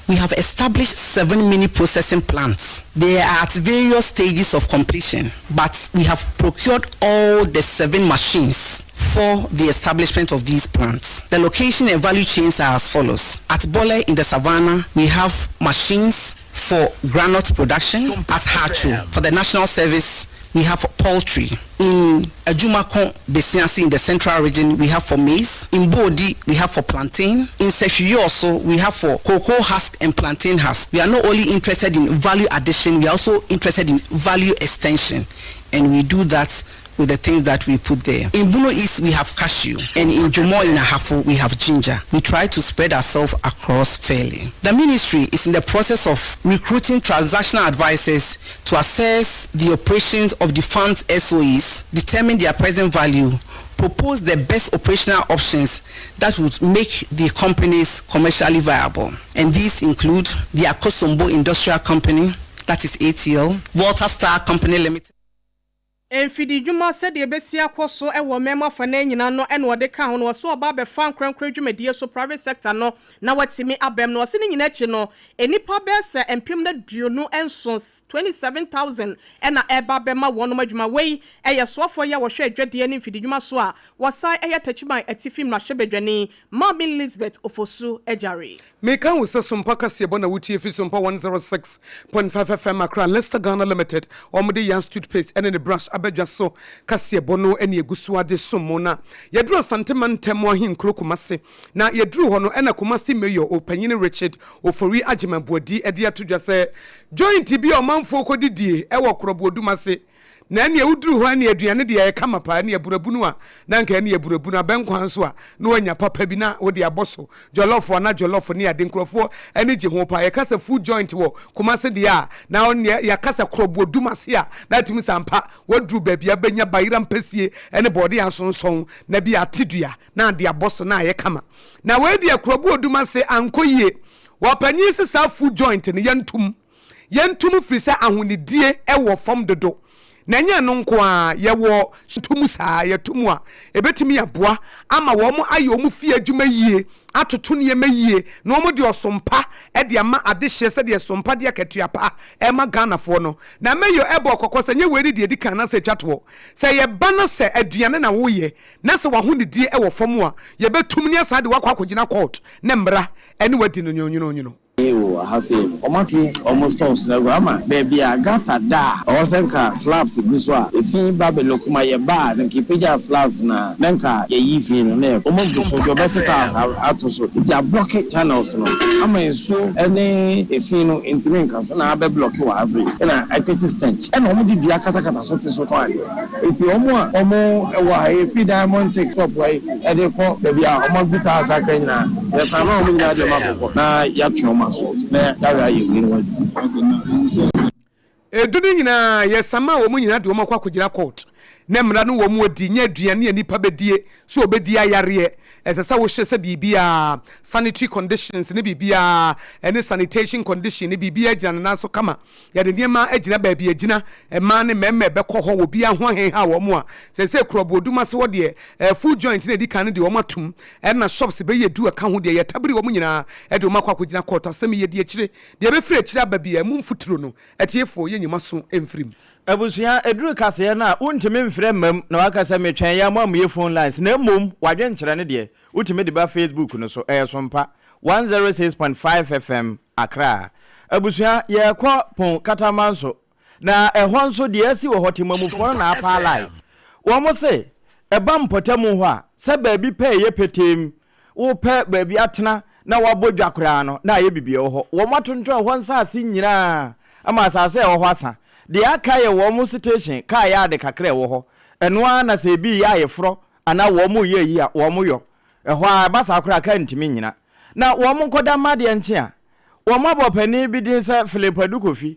We have established seven mini processing plants. They are at various stages of completion, but we have procured all the seven machines for the establishment of these plants. The location and value chains are as follows. At Bole in the Savannah, we have machines for granite production. At Hachu, for the national service, we have poultry. In Ajumako, Besiansi in the central region, we have for maize. In Bodi, we have for plantain. In Sefwi also, we have for cocoa husk and plantain husk. We are not only interested in value addition, we are also interested in value extension. And we do that with the things that we put there. In Bono East, we have cashew, and in Jomo in Ahafo, we have ginger. We try to spread ourselves across fairly. The ministry is in the process of recruiting transactional advisors to assess the operations of defunct SOEs, determine their present value, propose the best operational options that would make the companies commercially viable. And these include the Akosombo Industrial Company, that is ATL, Walter Star Company Limited. Mfididwuma sɛdeɛ ɛbɛsi akɔ so wɔ ɔman mu afanan nyinaa no na ɔde kaa ho no, ɔse ɔba abɛfa ankorankoro dwumadie so, private sector, no na watumi abam no. Ɔse ne nyinaa akyi no, nnipa bɛyɛ sɛ 27,000, 27,000, na ɛreba abɛma wɔnom adwuma. Wei yɛ soafoɔ yi a wɔhwɛ adwadie ne mfididwuma so a wɔsan yɛ Techiman Atifi Mmarahyɛbadwani, Maame Lizbeth Ofosu Agyare. Meka wo sɛ Sompa kaseɛbɔ na wotie fi Sompa 106.5 FM Accra, Leicester Ghana Limited wɔn de Yans toothpaste ɛne ne brush aba dwa so kaseɛbɔ no ɛne egu so ade som mo na yɛduru Asante mantam ahenkuro Kumasi na yɛduru hɔ no ɛna Kumasi Mayor Ɔpanyin Richard Ofori Agyeman Boadi ɛde ato dwa sɛ joint bi a ɔmanfoɔ kɔdidie ɛwɔ Korɔboɔ Dumase Na ɛneɛ woduru hɔ ɛneɛ aduane deɛ ɛyɛ kama paa ɛneɛ aburabunu a na anka ɛneɛ aburabunu abɛnkwan nso a na wanya papa bi na wode abɔ so jollof a na jollof ne ade nkurɔfoɔ ani gye ho paa yɛka sɛ food joint wɔ Kumasi deɛ a na ɔneɛ yɛaka sɛ korɔboɔ Dumase a na atumi sɛ ampa waduru baabi a bɛnya bayera mpɛsie ɛne bɔɔde asonsɔn na bi ate dua na ade abɔ so na ayɛ kama na wei deɛ korɔboɔ Dumase ankɔ yie wɔpanyin se saa food joint no yɛntum Yɛntom firi sɛ ahonidie wɔ fam dodo. Na ɛnyɛ ɛno nko ara, yɛwɔ to mu saa, yɛto mu a, ɛbɛtumi aboa ama wɔn ayɛ wɔn fie adwuma yie, atoto nneɛma yie, na wɔde ɔsom pa de ama adehyeɛ sɛdeɛ som pa de akatua pa rema Ghanafoɔ no. Na Mayor bɔɔ kɔkɔ sɛ, ɛnyɛ wei ne deɛ ɛdi kan anaasɛ ɛtwa toɔ. Sɛ yɛba na sɛ aduane na woyɛ, na sɛ w'ahonidie wɔ fam a, yɛbɛtum ne asan de wo akɔ akɔgyina court na mmara ne wo adi no nwononwono. Wɔ ha sei no, wɔatwe wɔn stores no agu ama baabi a gutter da a ɛwɔ sɛ nka slabs gu so a efi ba bɛlɔku ma yɛba a na nka yɛpagya slabs no a na nka yɛyi fi no na yɛkɔ. Wɔagu so deɛ wɔbɛto tiles ato so nti ablɔke channels no ama nsuo ne efi no ntumi nka so na abɛblɔke wɔ ha sei na ɛcreate stench ɛna wɔde dua katakata so te so tɔn adeɛ. Enti wɔn a wɔwɔ ha yi, efi Diamond Tick Shop ha yi de kɔ baabi a wɔagu tiles aka nyinaa, yɛsan ma wɔn nyinaa de wɔn akɔkɔ na yɛatwe wɔn aso na yɛahwɛ ayɛ wei ho adwuma. Edu no nyinaa, yɛsan maa wɔn nyinaa de wɔn akɔ akɔgyina court na mmara no wɔn adi, nyɛ aduane a nnipa bɛdie, sɛ wɔbɛdi ayareɛ, ɛsɛ sɛ wohyɛ sɛ biribiara, sanitary conditions ne biribiara, ɛne sanitation condition ne biribiara gyina ne nan so kama. Yɛde nneɛma agyina baabi a egyina, mmaa ne mmarima ɛbɛkɔ hɔ, obiara ho ahenha wɔn a, seesei Kurɔboɔ Dum ase hɔ deɛ, eh, food joint na edi kan no deɛ wɔn atum, ɛna shops bɛyɛ du ɛka ho deɛ, yɛtabiri wɔn nyinaa de wɔn akɔ akɔgyina kɔɔto. Asɛm yi yɛdi akyire, deɛ ɛbɛfiri akyire aba biara, emu mfuturo no, atiefoɔ, yɛnyi mo aso mfiri mu. Abusua, ɛduru kaseɛ no a, wontumi mfrɛ mmam na waka sɛ metwɛn yɛ mo ammue phone lines na mmom w'adwenkyerɛ no deɛ wotumi de ba Facebook no so, ɛyɛ Sompa 106.5 FM Accra. Abusua, yɛrekɔ Pon Katamanso na ɛhɔ nso deɛ asi wɔ hɔ temamufoɔ no na apaalae. Wɔn se ɛba mpɔtamu hɔ a, sɛ baabi pɛ ɛyɛ peteem Wopɛ baabi atena na woabɔ dwa koraa no, na ayɛ biribi wɔ hɔ. Wɔatontɔn ɛhɔ nsase nyinaa ama asase a ɛwɔ hɔ asa. Deɛ aka yɛ wɔn station, kaa yaade kakra a ɛwɔ hɔ. Ɛno ara na sɛ ebi reyɛ ayeforɔ anaa wɔreyɛ ayi a, wɔyɔ. Ɛhɔ ara, ɛba saa koraa a, kaa ntumi nnyina. Na wɔnkɔda mma adeɛ nkye a, wɔabɔ panin bi din sɛ Philip Adu Kofi.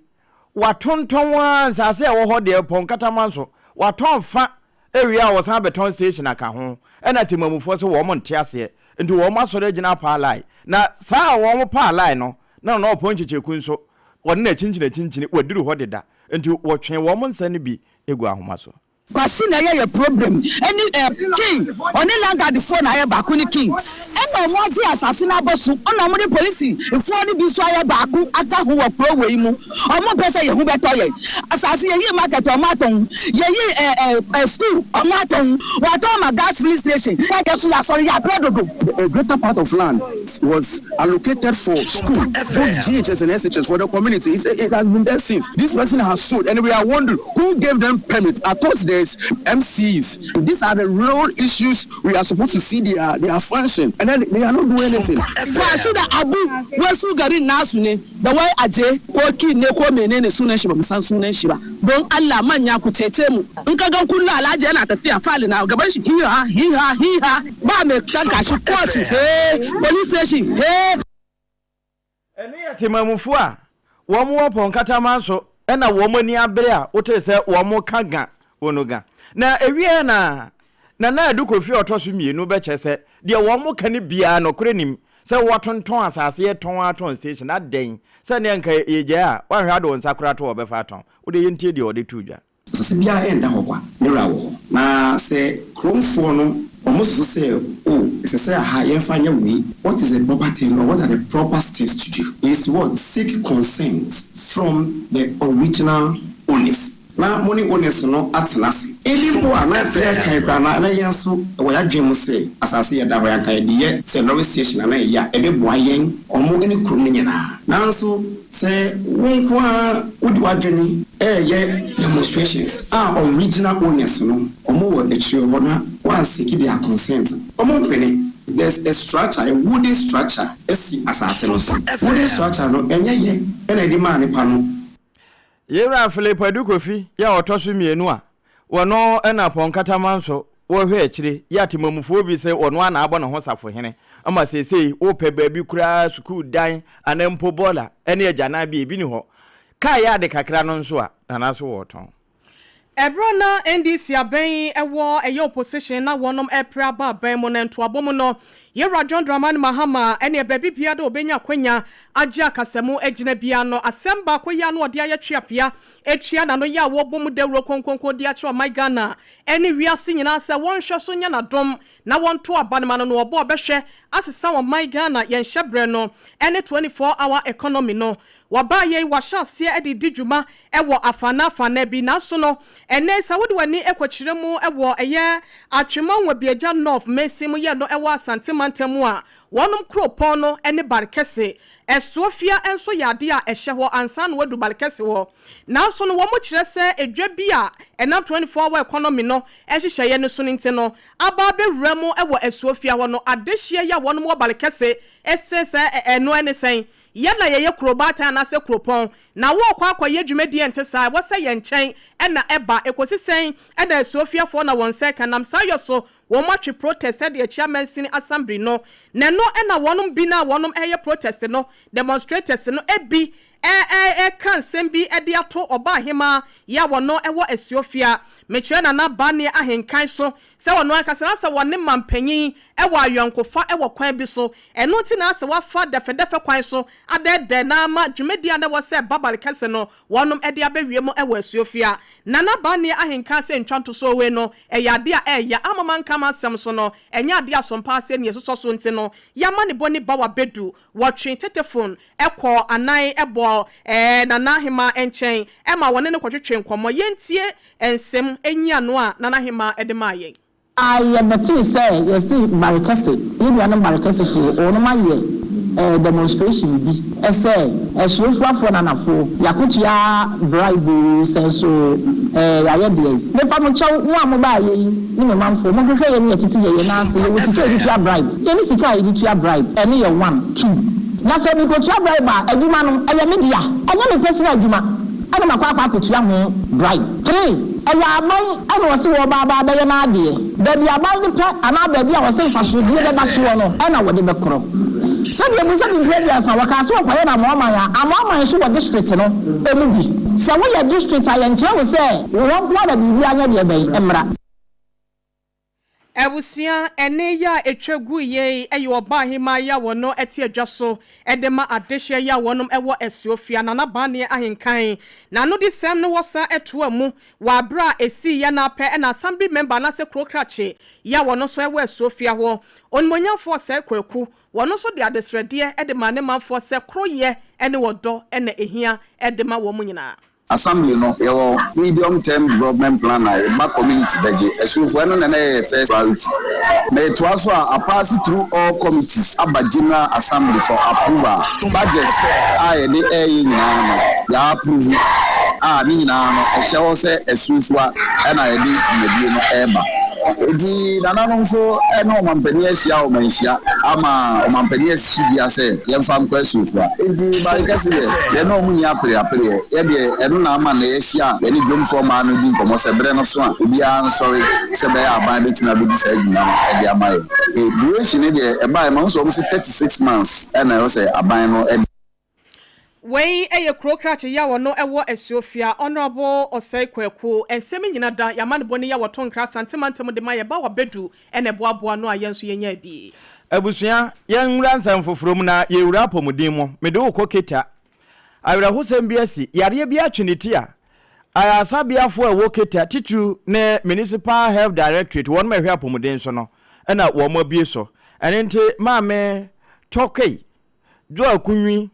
Wɔatontɔn ara nsase a ɛwɔ hɔ deɛ, Pɔnkatama nso, wɔatɔn fa Ewie a wɔsan bɛtɔn station aka ho. Ɛna temamufoɔ se wɔn nte aseɛ nti wɔn asɔre agyina apaa line. Na saa a wɔn paa line no na Nana Ɔpɔn Kyekyeku nso wɔne no akyinkyini akyinkyini waduru hɔ deda nti wɔtwee wɔn nsa no bi gu ahoma so. Kwasi na ɛyɛ yɛ problem ɛne eh king ɔne landguard foɔ na ayɛ baako ne king ɛna ɔmo agye asase no abɔ so ɛna ɔmo de polisi foɔ no bi nso ayɛ baako aka ho wɔ kuro wei mu ɔmo mpɛ sɛ yɛn ho bɛtɔ yɛn asase yɛyi market ɔmo atɔn yɛyi eh eh eh school ɔmo atɔn wɔatɔn ama gas filling station yɛ so yɛasɔre yɛabrɛ dodo. A greater part of land was allocated for school, both GHS and SHS for the community. It's, it has been there since. This person has sold, and we are wondering who gave them permit. I thought there's MCs. These are the real issues we are supposed to see their, their function, and then they are not doing anything. Kwashi da Abu wasu garin nasu ne da wai aje ko kin ne ko menene sunan shi ba mu san sunan shi ba don Allah manya ku cece mu in ka gan kullu Alhaji yana tafiya fali na gaban shi hiha hiha hiha ba mai tanka shi kotu he police station he. Ɛno yɛ temamufo a wɔn wɔ Pɔnkataman so na wɔn ani abere a wotee sɛ wɔn ka ga wɔn ga. Na ɛwieɛ na Nana Adu Kofi a ɔtɔ so mmienu bɛkyɛ sɛ deɛ wɔn ka no biara nɔkorɛ nim sɛ wɔtontɔn asase yɛtɔn atɔn station adɛn sɛ neɛ nka yɛgyae a wanhwɛ ade wo nsa koraa to wɔbɛfa atɔn wodeɛ yɛntie deɛ ɔde too dwa. Asase biara ɛnda hɔ kwa, ne wura wɔ hɔ. Na sɛ kuromfoɔ no wɔsusu sɛ, Oh, ɛsɛ sɛ aha yɛmfa nyɛ wei, what is the proper thing or what are the proper steps to do is to what? Seek consent from the original owners. Na mo ne owners no atena ase. Ebi mpo a na yɛkan koraa na na yɛn nso wɔ yɛn adwene mu sɛ asase yɛ da hɔ yi anka yɛde yɛ sɛ lorry station anaa ayi a ɛbɛboa yɛn, wɔn ne kurom no nyinaa. Nanso sɛ wo nko ara wode w'adwene reyɛ demonstrations a original owners no wɔn wɔ akyire hɔ na woanseki their consent a, wɔn mpene. There's a structure, a wooden structure si asase no so. Wooden structure no ɛnyɛ yɛ na yɛde maa nipa no. Yewura Philip Adu Kofi yɛ ɔtɔ so mmienu a wɔno na Pɔnkatama nso wɔhwɛ akyire yɛ atemamufoɔ bi sɛ ɔno ara na abɔ ne ho safohene ma seesei wopɛ baabi koraa sukuu dan anaa mpo bɔɔla ne agyanan bi ebi ni hɔ. Kaa yɛ ade kakra no nso a Nana so wɔretɔn. Ɛberɛ a na NDC abɛn yi wɔ ɛyɛ opposition na wɔnom ɛrepre aba aban mu no ntoabɔ mu no, Yɛwura John Dramani Mahama ɛneɛ baabi biara dɛ ɔbɛnya akwanya agye akasamu agyina biara no, asɛm baako yi ara na ɔde ayɛ tweapea atua n'ano yɛ a wɔbɔ mu dawuro konkonko de akyerɛ ɔman Ghana ɛne wiase nyinaa sɛ wɔnhwɛ so nyɛ n'adom na wɔnto aba no ma no na ɔbɔ ɔbɛhwɛ asesa ɔman Ghana yɛn hyɛbrɛ no ɛne 24 hour economy no. Wɔbaa yei wɔahyɛ aseɛ de redi dwuma wɔ afanan afanan bi nanso no ɛnnɛ yi sɛ wode w'ani kɔkyerɛ mu wɔ ɛyɛ Atwema Nwabiagya North mansin mu yɛ no ɛwɔ Asante mantam mu a wɔnom kuropɔn no ne Barkɛse. Asuofia nso yɛ adeɛ a ɛhyɛ hɔ ansa na wadu Barkɛse hɔ. Nanso no wɔn kyerɛ sɛ edwa bi a ɛnam 24 hour economy no nhyehyɛeɛ no so no nti no aba abɛwura mu wɔ Asuofia hɔ no adehyeɛ yi a wɔnom wɔ Barkɛse se sɛ ɛno ɛne sɛn? Yɛn na yɛyɛ kuro baatan anaasɛ kuropɔn, na worekɔ akɔyɛ dwumadie a ɛnte saa a, ɛwɔ sɛ yɛn nkyɛn na ɛba. Ɛkɔsi sɛn na Asuofiafoɔ na wɔn nsa reka? Nam saa yɔ so, wɔn atwe protest de akyia mansini asambiri no. Na ɛno na wɔnom bi no a wɔnom reyɛ protest no, demonstrators no bi reka nsɛm bi de ato ɔbaahemaa yi a wɔno wɔ Asuofia, mekyerɛ Nana Barneɛ Ahenkan so, sɛ ɔno ankasa na sɛ wɔne mampanyin wɔ ayɔnkofa wɔ kwan bi so. Ɛno nti na sɛ wafa dɛfɛdɛfɛ kwan so adɛɛdɛɛ na ama dwumadi a na ɛwɔ sɛ ɛba. Balikɛse no wɔnom de abɛwie mu wɔ Asuofia. Nana Barnier ahenka sɛ ntwa ntosoɔ wei no ɛyɛ adeɛ a ɛɛya ama manka m'asɛm so no ɛnyɛ adeɛ a sompa aseɛ ne yɛsosɔ so nti no y'amanebɔ ni Bawa Bedu wɔtwe tetefon kɔɔ anan bɔɔ Nana Ahemaa nkyɛn ma wɔne no kɔtwetwee nkɔmmɔ. Yɛntie nsem nyiano a Nana Ahemaa de maa yɛn. A Yɛbɛtee sɛ yɛse Barekɛse, yɛn nuanom Barekɛsefoɔ, wɔnom ayɛ demonstration bi sɛ Asuofuafoɔ Nanafoɔ, yɛakotua bribe oo, sɛ nso yɛayɛ deɛn. Mepa mo kyɛw, mo a mobaayɛ yi ne me manfoɔ, monhwehwɛ yɛn ne yɛtete yɛ yɛn nan ase, yɛwɔ sika a yɛde tua bribe? Yɛnni sika a yɛde tua bribe, ɛno yɛ one. Two, na sɛ mekotua bribe a, adwuma no, ɛyɛ me dea, ɛnyɛ me personal adwuma ɛna makɔ akɔ akɔtua ho bribe. Tree, ɛyɛ aban na ɔse wɔɔba aba abɛyɛ n'adeɛ. Baabi aban no pɛ anaa baabi a ɔse mfasodeɛ bɛba soɔ no na wɔde bɛkorɔ. Sɛdeɛ ɛbu sɛ mprɛ aduasa wɔkaa sɛ wɔkɔyɛ no Amoaman a, Amoaman nso wɔ district no mu bi. Sɛ woyɛ district a yɛnkyerɛ wo sɛ wo hɔ nko ara na biribiara nyɛ deɛ bɛn mmra. Abusua, ɛnne yi a ɛtwa gu yei yɛ ɔbaahemaa yi a wɔno te adwa so de ma adehyeɛ yi a wɔnom wɔ Asuofia, Nana Baneɛ Ahenkan. N'anodisɛm no wɔ san toa mu wɔ aberɛ a ɛsiiɛ no ara pɛ na Assembly Member anaasɛ Kuro Krakye yi a wɔno nso wɔ Asuofia hɔ, Onimuonyamfoɔ Osei Kwaku, wɔno nso de adesrɛdeɛ de maa ne manfoɔ sɛ koroyɛ ne ɔdɔ na ɛhia de ma wɔn nyinaa. Assembly no, yɛwɔ medium term development plan a yɛba community bɛgye. Asuofo, ɛno na na ɛyɛ yɛ first priority. Metoa so a, apaase through all committees aba General Assembly for approval. Budget a yɛde ɛɛyɛ nyinaa no, yɛ approve a ne nyinaa no ɛhyɛ hɔ sɛ asuofua na yɛde dwumadie no ɛɛba. Enti nananom nso ne ɔmampanin ahyia ɔmanhyia ama ɔmampanin asi so dua sɛ yɛmfa nkɔ asuofua. Enti Bare Kɛse deɛ, yɛne wɔn nni apereapereɛ. Yɛ deɛ, ɛno na ama nnɛ yɛahyia a yɛne dwomfoɔ mmaa no redi nkɔmmɔ sɛ berɛ no so a obiara nsɔre sɛ ɛbɛyɛ a aban bɛtumi abɛdi saa dwuma no de ama yɛn. Duration no deɛ, ɛbaeɛ, mahu sɛ wɔse 36 months na ɛwɔ sɛ aban no de. Wei yɛ kuro krakye yi a ɔno wɔ Asuofia, Honourable Osei Kwaku. Nsɛm yi nyina da y'amanebɔ ni yi a wɔto nkra Asante mantam de ma yɛ ba Wabedu na ɛboaboa ano a yɛn nso yɛnyaa bi. Abusua, yɛn nwura nsɛm foforɔ mu na yɛwura apɔmuden mu. Mede wo kɔ Keta. Awerɛhosɛm bi asi. Yareɛ bi atwe ne ti a ayaresabeafoɔ a ɛwɔ Keta, titiriw ne Municipal Health Directorate, wɔn a ɛhwɛ apɔmuden so no na wɔn abue so. Ɛno nti Maame Torkei Joel Kunwi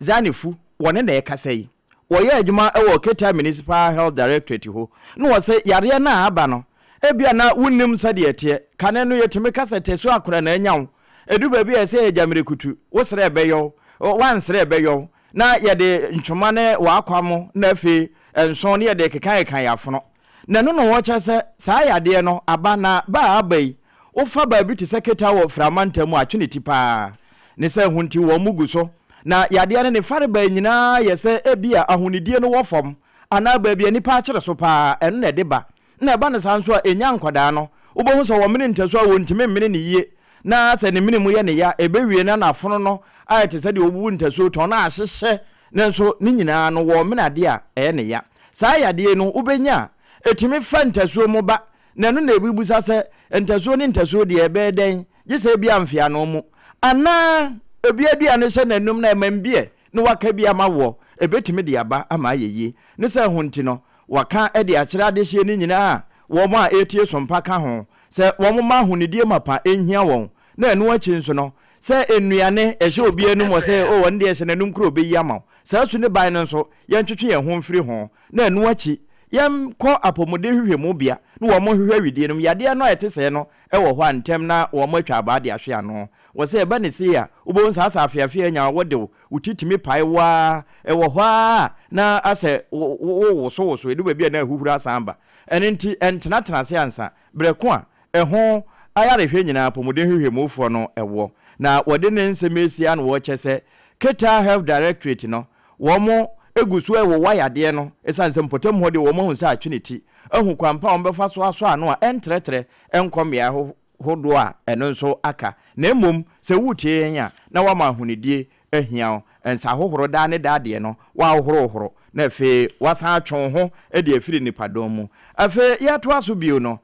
Zanifu, wɔne na ɛrekasa yi. Wɔyɛ adwuma wɔ Keta Municipal Health Directorate hɔ, na wɔse yareɛ no a aba no, ebia na wonnim sɛdeɛ ɛteɛ. Kane no yɛtumi ka sɛ tɛsu akora na anya wo. Ɛdu baabi a ɛsɛ yɛgya mmirikutu, wo srɛ ɛbɛyɔ wo, woansrɛ ɛbɛyɔ wo, na yɛde ntwoma ne w'akwamo na afei nson ne yɛde kekakeka yɛn afono. Na ɛno na wɔkyerɛ sɛ saa yadeɛ no aba, na ba a aba yi, wofa baabi te sɛ Keta wɔ Fra mantam mu a, atwe ne ti pa ara. Ne sɛ ho nti wɔn gu so. Na yadeɛ no ne farebae nyinaa yɛ sɛ ebia ahonidie no wɔ fam anaa baabi a nnipa akyere so pa ara, ɛno na ɛde ba. Na ɛba no saa nso a, ɛnya nkwadaa no, wobɛhu sɛ wɔmene ntasu a wɔntumi mmene no yie, na sɛ ne mene mu yɛ no ya, ɛbɛwie no na afono no ayɛ te sɛ deɛ wɔbubu ntasuo tɔn na ahyehyɛ, nanso ne nyinaa no wɔremene adeɛ a ɛyɛ no ya. Saa yadeɛ yi no wobɛnya a, ɛtumi fa ntasuo mu ba, na ɛno na ɛbisa sɛ, ntasuo ne ntasuo deɛ ɛbɛyɛ dɛn, gye sɛ ebia mfeano mu, anaa obi aduane hyɛ n'anum na ɛma mbiɛ na waka bi ama woɔ, ɛbɛtumi de aba ama ayɛ yie. Ne sɛ ɛho nti no, wɔaka de akyerɛ adehyeɛ no nyinaa a wɔn a ɛretie sompa ka ho, sɛ wɔmma ahonidie mapa nhia wɔn, na ɛno akyi nso no, sɛ nnuane ɛhyɛ obi anum wɔ sɛ, oh, ɔno deɛ ɛhyɛ n'anum koraa ɔbɛyi ama wo. Saa su ne ban no nso, yɛntwetwe yɛn ho mfiri ho, na ɛno akyi, yɛnkɔ apɔmuden nhwehwɛmu bea na wɔnhwehwɛ awidie no mu yadeɛ no a ɛte sɛɛ no wɔ hɔ a ntɛm na wɔatwa abaa de ahwe ano. Wɔ sɛ ɛba ne sei a, wobɛhu saa sɛ afeafea anya wo de wo, wo ti tumi pae wo ara, ɛwɔ hɔ ara a na asɛ wowosowoso, ɛdu baabi a na ahuhuro asan aba. Ɛno nti, ɛntenatena ase ansa. Berɛ ko a ɛho ayarehwɛ nyinaa apɔmuden nhwehwɛmufoɔ no wɔ, na wɔde ne nsɛm resi ano wɔ kyɛ sɛ Keter Health Directorate no, wɔn gu so rewowa yadeɛ no ɛsiane sɛ mpɔtam hɔ deɛ wɔn ahu sɛ atwe ne ti, ahu kwan pa a wɔbɛfa so asɔ ano a ɛntrɛtrɛ nkɔ mmeae hodoɔ a ɛno nso aka. Na mmom sɛ woretie yɛn a, na woama ahonidie ahia wo, nsa hohoro daa ne daa deɛ no, woahohorohoro na afei woasan atwe wo ho de afiri nnipadɔm mu. Afei yɛtoa so bio no,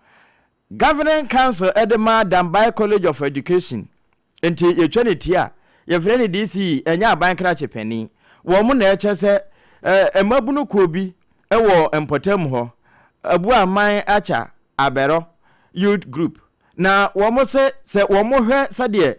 Governing Council de ma Dambai College of Education, nti yɛtwa no ti a, yɛfrɛ no DCE, ɛnyɛ aban krakye panin. Wɔn na ɛkyɛ sɛ Mmabunu kuo bi wɔ mpɔtam hɔ, Abuaman Acha Abɛrɔ Youth Group, na wɔn se sɛ wɔn hwɛ sɛdeɛ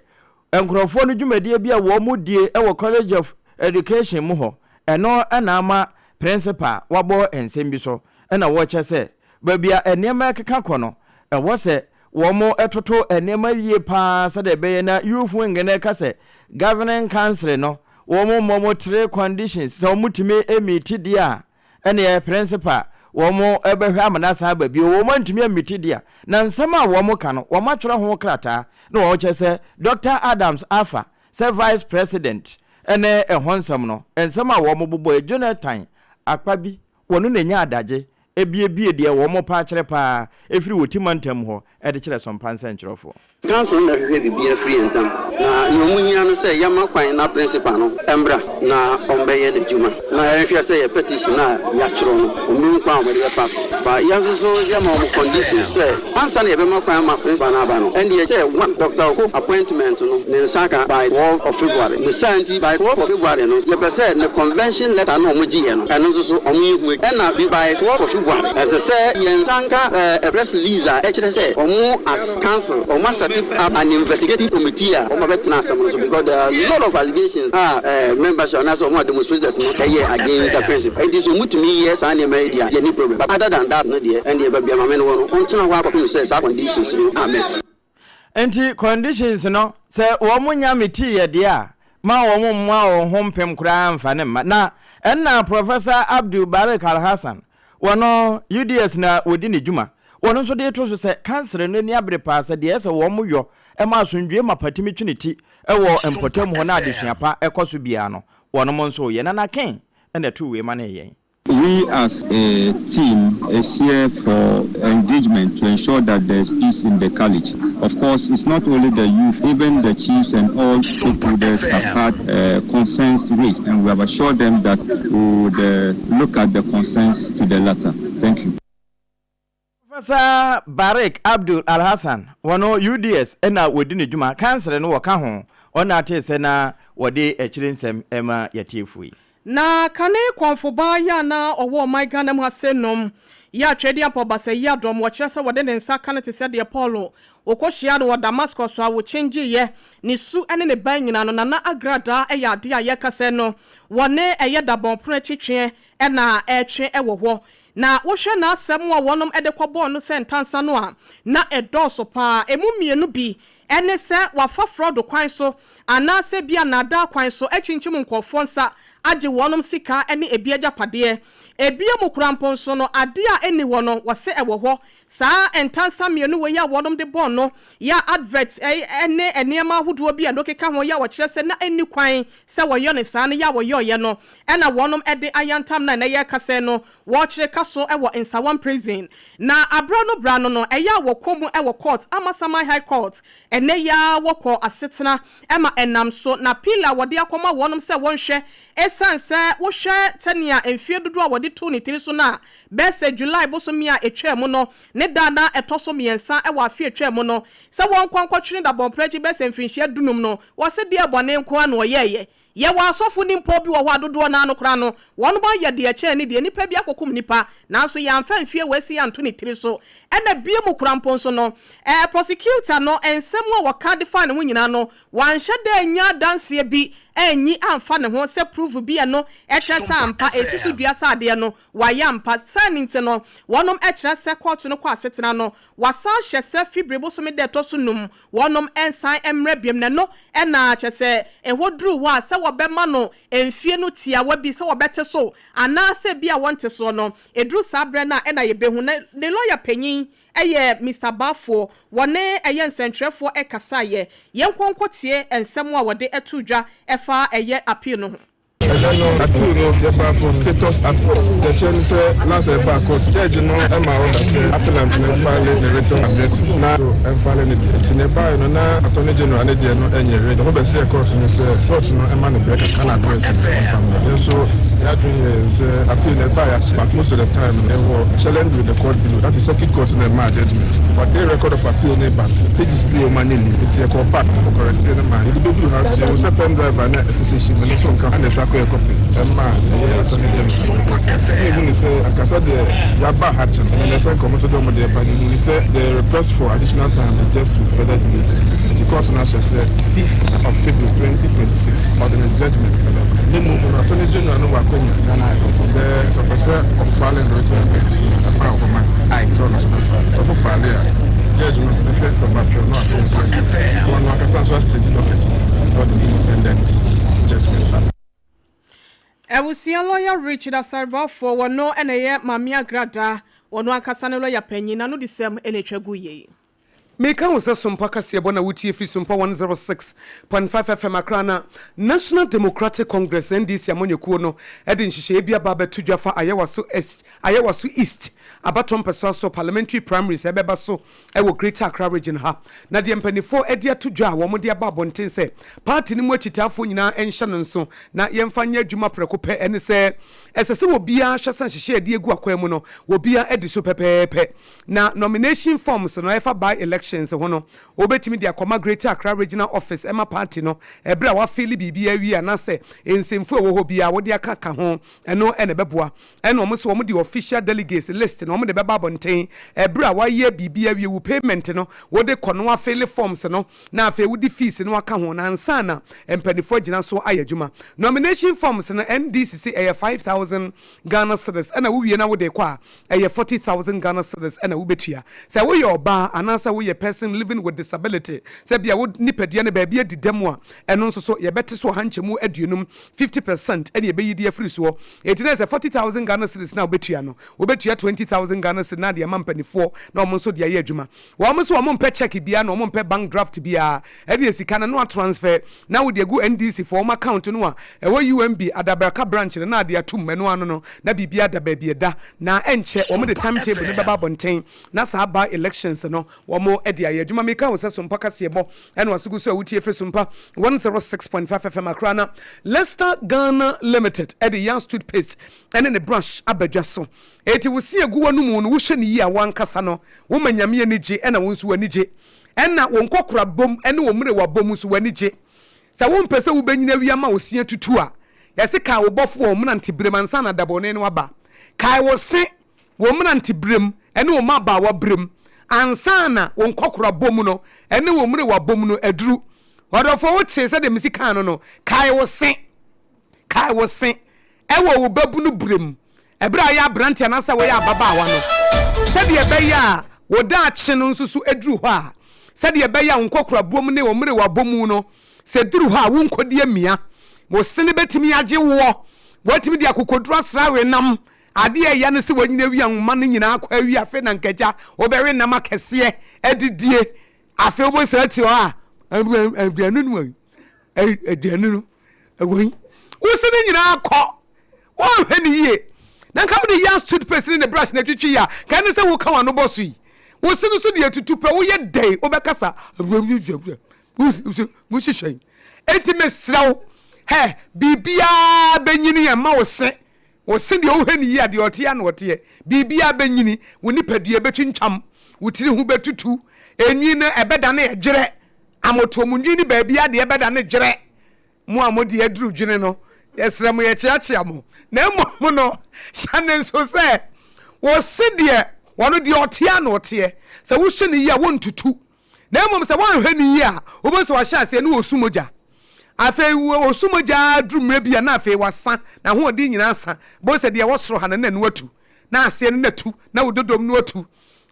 nkorɔfoɔ no dwumadie bi a wɔn die wɔ College of Education mu hɔ, ɛno na ama Principal wabɔ nsɛm bi so na wɔkyɛ sɛ baabi a nneɛma rekeka kɔ no, ɛwɔ sɛ wɔtoto nneɛma yie pa ara sɛdeɛ ɛbɛyɛ na Youth Wing no reka sɛ Governing Council no wɔmmɔ wɔn three conditions, sɛ wɔtumi meeti deɛ a, ɛneɛ Principal wɔbɛhwɛ ama no asan aba bio, wɔn antumi ammiti deɛ a, na nsɛm a wɔka no wɔatwerɛ ho krataa na wɔkyɛ sɛ Doctor Adams Arthur sɛ Vice President ne ɛho nsɛm no, nsɛm a wɔbobɔɛ, Jonathan Akpabi Wɔno na enya adagye ebiebie deɛ wɔn pɛ akyerɛ paa efiri Oti mantam hɔ de kyerɛ Sompa nsɛnkyerɛwfoɔ. Council no na ɛhwehwɛ biribiara firi yɛn ntam, na nea wɔn hia ne sɛ yɛma kwan na principal no mbra na ɔmbɛyɛ n'adwuma, na yɛnhwɛ sɛ yɛ petition no a yɛatwerɛ no wɔn bɛhu kwan a wɔde bɛfa so. But yɛn nso so yɛma wɔn condition sɛ ansa na yɛbɛma kwan ama principal no aba no, ɛndeɛ sɛ one, Doctor Oko appointment no ne nsa aka by 12 of February, ne saa nti by 12 of February no yɛpɛ sɛ ne convention letter no a wɔgyeeɛ no ɛno nso so wɔyɛ hu ɛna bi by 12 of February ɛsɛ sɛ yɛn nsa nka press release a ɛkyerɛ sɛ wɔn as council wɔn asɛte up an investigative committee a wɔn abɛtena asɛm no so because there are lot of allegations a membership anaasɛ wɔn a demonstrators no ɛyɛ against the principal nti sɛ wɔtumi yɛ saa nneɛma yi deɛ a yɛnni problem but other than that no deɛ ɛndeɛ baabi a maame no wɔ no ɔntena hɔ akɔpem sɛ saa conditions no are met. Nti conditions no sɛ wɔn nya me tii yɛ deɛ a ma wɔn mmoa wɔn ho mpem koraa mfa ne mma. Na ɛnna Professor Abdul Barik Alhassan wɔno UDS na wɔdi ne dwuma wɔno nso de to so sɛ kansere no ani abere paa sɛ deɛ ɛsɛ wɔn yɔ ma asomdwoeɛ mapa tumi twe ne ti wɔ mpɔtam hɔ na adesua pa kɔ so biara no wɔnom nso yɛ. Nana Ken na ɛtoo wei ma no yɛn. We as a team is here for engagement to ensure that there is peace in the college. Of course, it's not only the youth, even the chiefs and all stakeholders have had uh, concerns raised, and we have assured them that we would uh, look at the concerns to the latter. Thank you. Professor Barik Abdul Alhassan, wɔno UDS na wɔdi ne dwuma, kansere no wɔka ho, ɔna atee sɛ na wɔde akyire nsɛm rema yɛatiefoɔ yi. Na kane kɔmfo baa yi a na ɔwɔ ɔman Ghana mu ha se nom yɛ Atwedeampɔ Basayiadɔm, wɔkyerɛ sɛ wɔde ne nsa aka no te sɛ deɛ Paulo wɔkɔhyiaa no wɔ Damascus a wɔkyɛngyeeɛ ne su ne ne ban nyinaa no, Nana Agradaa yɛ adeɛ a yɛka sɛ no wɔne ɛyɛ dabɔn pono akyi tweɛ na ɛretwe wɔ hɔ. Na wohwɛ n'asɛm a wɔnom de kɔbɔɔ no sɛ ntansa no a, na ɛdɔɔso paa. Ɛmu mmienu bi ne sɛ wafa frɔdo kwan so anaasɛ ebia nnaadaa kwan so akyinkyim nkurɔfoɔ nsa agye wɔnom sika ne ebi agyapadeɛ. Ebia mu koraa mpo nso no, adeɛ a ɛnni hɔ no, wɔse ɛwɔ hɔ. Saa ntansa mmienu wei a wɔnom de bɔɔ no yɛ a advert ne nneɛma ahodoɔ bi a ɛno keka ho yɛ a wɔkyerɛ sɛ na ɛnni kwan sɛ wɔyɔ no saa no yɛ a wɔyɔeɛ no na wɔnom de ayantam no a ɛnɛ yɛrekasa yi no wɔrekyere ka so wɔ Nsawam Prison. Na aberɛ no berɛ ano no ɛyɛ a wɔkɔ mu wɔ court Amasaman High Court ɛnɛ yi ara wɔkɔ asetena ma ɛnam so na appeal a wɔde akɔma wɔnom sɛ wɔnhwɛ ɛsiane sɛ wohwɛ sɛnea mfeɛ dodoɔ a wɔde too ne tiri so no a bɛyɛ sɛ July bosome a ɛtwaa mu no ne da a na ɛtɔ so mmiɛnsa wɔ afe a ɛtwaa mu no sɛ wɔnkɔ nkɔtwene dabɔnprɛkye bɛyɛ sɛ mfirinhyia dunum no wɔse deɛ bɔne nko ara na ɔyɛeɛ. Yɛwɔ asɔfo ne mpo bi wɔ hɔ a dodoɔ no ara no koraa no, wɔnom ayɛ deɛ ɛkyɛn ne deɛ nipa bi akɔkum nipa, nanso yɛamfa mfie wei anto ne tiri so. Ɛna bio mu koraa mpo nso no, ɛɛ prosecutor no nsɛm a wɔka de faa ne ho nyinaa no, wanhyɛ da annya adanseɛ bi anyi amfa ne ho sɛ proof bi a ɛno ɛkyerɛ sɛ ampa ɛsi so dua sɛ adeɛ no wayɛ ampa. Saa no nti no, wɔnom ɛkyerɛ sɛ kɔɔto no kɔ asetena no, wasan ahyɛ sɛ Fibri bosome da ɛtɔ so num Wɔnom nsan mmrɛ biom na ɛno na kyerɛ sɛ ɛhɔ duru hɔ a sɛ wɔbɛma no mfie no tiawa bi sɛ wɔbɛte so anaa sɛ bi a wɔnte soɔ no ɛduru saa berɛ no a ɛna yɛbɛhu. Na ne lɔya panyin yɛ Mister Baffour wɔne ɛyɛ nsɛntwerɛfoɔ ɛkasaeɛ. Yɛnkɔ nkɔtie nsɛm a wɔde too dwa ɛfa ɛyɛ appeal no ho. Ɛda no atuu no yɛbaa for status update. Deɛ ɛkyerɛ ne sɛ last a yɛbaa court judge no maa order sɛ appellant no mfile ne written addresses na ɛmfile ne deɛ. Nti nea ɛbaeɛ no na attorney general ne deɛ no nyɛ ready. Ɔmo bɛsrɛɛ court no sɛ court no mma no berɛ kakra na address no ɔmfa mmra. Yɛn nso yɛn adwene yɛ yɛn sɛ appeal no ɛbaeɛ akyɛ but most of the time no yɛwɔ challenge with the court below that is circuit court no ɛmaa judgement but de record of appeal no ba no pages bi wɔ mu a na ɛnnim nti yɛkɔɔ back kɔ correctee no maa yɛde bɛduru ha nso yɛhu sɛ pen drive a na ɛsɛ sɛ ɛhyɛ mu no nso nka ho na ɛsan. akɔyɛ copy ɛma ɛyɛ Attorney General no. Nti na ehu ne sɛ anka sɛdeɛ yɛaba ha kyɛ no, ɛno na ɛsɛ nka wɔn nso de wɔn deɛ ba. Na ehu ne sɛ the request for additional time is just to further delay the case. Nti court no ahyɛ sɛ fifth of February 2026 ɔde ne judgement ɛbɛba. Ne mmom no Attorney General no wɔ akwanya sɛ sɛ ɔpɛ sɛ ɔfile ne written addresses no ɛkwan a ɔbɛma sɛ ɔno nso bɛfile. Nti ɔmo file a, judge no bɛhwɛ na ɔmatwerɛ na afei nso ɔno ankasa nso astage docket na ɔde ne independent judgement aba. Abusua lɔya Richard Asare-Boafoɔ, wɔno na ɛyɛ Maame Agrada, wɔno ankasa ne lɔya panyin, n'anodisɛm na ɛtwa gu yei. Meka wo sɛ Sompa kaseɛbɔ na wotie firi Sompa 106.5 FM Accra na National Democratic Congress, NDC, amanyɔkuo no de nhyehyɛeɛ bi aba abɛto dwa fa Ayawaso Est, Ayawaso East abatoɔ mpɛsoa so parliamentary primaries a ɛbɛba so wɔ Greater Accra Region ha. Na deɛ mpaninfoɔ de ato dwa a wɔde aba abɔnten sɛ party no mu akyitaafoɔ nyinaa nhyɛ no nso na yɛmfa nyɛ adwuma prɛko pɛ ne sɛ ɛsɛ sɛ obiara hwɛ sɛ nhyehyɛeɛ a yɛde agu akwan mu no obiara di so pɛpɛɛpɛ. Na nomination forms no ɛfa by elections ho no wobɛtumi de akɔma Greater Accra Regional Office ɛma party no ɛberɛ a wafeeli biribiara awie anaasɛ nsɛmfua a ɛwɔ hɔ biara wode aka ka ho ɛno na ɛbɛboa. Ɛna wɔn nso wɔn de official delegates list no wɔn de bɛba abɔnten ɛberɛ a wayɛ biribi awie, wo payment no wode kɔ na wafille forms no na afei wode fees no aka ho na ansa na mpaninfoɔ agyina so ayɛ adwuma. Nomination forms no NDC se ɛyɛ 5000 Ghana cedis ɛna wowie na wode kɔ a ɛyɛ 40,000 Ghana cedis ɛna wobɛtua. Sɛ woyɛ ɔbaa anaasɛ woyɛ person living with disability sɛ bia wo nipadua no baabi adi dɛm a ɛno nso so yɛbɛte so ɔha nkyɛmu aduonum, 50%, ɛna yɛbɛyi de afiri soɔ. Enti na sɛ 40,000 Ghana cedis no a wobɛtua no, wobɛtua 20,000 Ghana cedis na de ama mpanifoɔ na wɔn nso de ayɛ adwuma. Wɔn nso wɔn mpɛ cheque biara na wɔn mpɛ bank draft biara. Ɛdeɛ sika no na wɔatransfer na wode agu NDC foɔ wɔn account no a ɛwɔ UMB Adabraka branch no na ade atum ɛno ano no na biribiara da baabi ɛda. Na ɛnkyɛ wɔn de time table no bɛba abɔnten na saa by elections no wɔn de ayɛ adwuma. Meka wo sɛ Sompa kaseɛbɔ Ɛna waso gu so a wotie firi Sompa 106.5 FM Accra na Leicester Ghana Limited de Yas toothpaste ne ne brush aba dwa so. Enti wo se agu w'anomu no wohyɛ no yie a w'ankasa no woma Nyame ani gye ɛna wo nso w'ani gye. Ɛna wo nkɔkora bom ne wo mmerewa bom nso w'ani gye. Sɛ wompɛ sɛ wobɛnyini awie ama wo se atutu a, yɛse kae wo bɔfo wɔ wo mmeranteberem ansa na dabɔne no aba. Kae wo se wo mmeranteberem ne wo mmabaawaberem, ansa na wo nkwakorabɔ mu no ne wo mmerewabɔ mu no aduru. Ɔdɔfoɔ, wotee sɛdeɛ mesi kaa no no? Kae wo se, kae wo se wɔ wo babunu berɛ mu, ɛberɛ a woyɛ aberanteɛ anaasɛ woyɛ ababaawa no, sɛdeɛ ɛbɛyɛ a wo daakye no nso so aduru hɔ a, sɛdeɛ ɛbɛyɛ a wo nkwakorabɔ mu ne wo mmerewabɔ mu no, sɛ ɛduru hɔ a wonkɔdi amia. Wo se no bɛtumi agye woɔ, woatumi de akokoduro asra wenam Adeɛ a ɛya ne sɛ wanyini awia nwoma no nyinaa kɔ awie afei na nka agya wobɛwe nam akɛseɛ adidie afei wobɛhu sɛ ate hɔ a aduane no aduane no ɛwɔ yi wosi ne nyinaa kɔ wɔnhwɛ ne yie na nka wode yas toothpaste ne ne brush na twitwi yi a ka ne sɛ woka w'ano bɔ so yi wosi no so deɛ tutu pɛ woyɛ dɛn wobɛkasa wohyehyɛ yi enti mesrɛ wo hɛ biribiara bɛnyini ɛma wo se Wo se deɛ wohwɛ no yie a, deɛ ɔteɛ ara na ɔteɛ. Biribiara bɛnyini, wo nipadua bɛtwintwam, wo tiri ho bɛtutu, enwi no ɛbɛdane ɛdwerɛ, amotoɔ mu nwi no baabiara deɛ ɛbɛdane dwerɛ. Mo a mo deɛ aduru dwene no, yɛsrɛ mo, yɛkyeakyea mo. Na mmom no, hyɛ no nso sɛ, wo se deɛ, ɔno deɛ ɔteɛ ara na ɔteɛ. Sɛ wohwɛ no yie a, wontutu. Na mmom sɛ woanhwɛ no yie a, wobɛhu sɛ wahyɛ aseɛ ne ɔresu mogya. Afei ɔsu mogya ara duru mmerɛ bi a na afei wasa, n'ahoɔden nyinaa asa. Wobɛhu sɛ deɛ ɛwɔ soro ha no na ɛno atu, na aseɛ no na atu, na wo dodom no atu.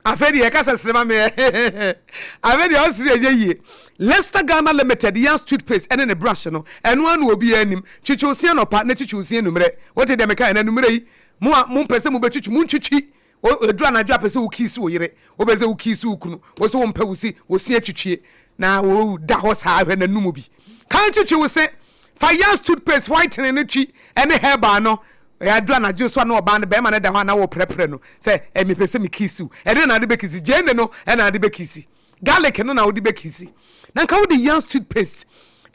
Afei deɛ yɛka sɛ sere ma me ɛ, afei deɛ ɔsere ɛnyɛ yie. Leicester Ghana Limited Yas toothpaste ɛne ne brush no, ɛno ara na obiara nim. Twitwi wo se anɔpa na twitwi wo se anwummerɛ. Wote deɛ mekaeɛ no? Anwummerɛ yi, mo a mompɛ sɛ mobɛtwitwi, montwitwi. O, ɛduru anadwo a pɛ sɛ wo kiisi wo yere, wopɛ sɛ wo kiisi wo kunu, wo so wompɛ wo si, wo se atwitwie, na wo da hɔ saa hwɛ n'anum bi. Kan twitwi wo se, fa Yans toothpaste whitening no twi ɛne herbal no, ɛduru anadwo so a na ɔbaa no, bɛrima no da hɔ a na wo prɛprɛ no sɛ, ɛ, mepɛ sɛ me kiisi wo. Ɛdeɛn na wode bɛkiisi? Gyeene no ɛna wode bɛkiisi. Garlic no na wode bɛkiisi. Na nka wode Yans toothpaste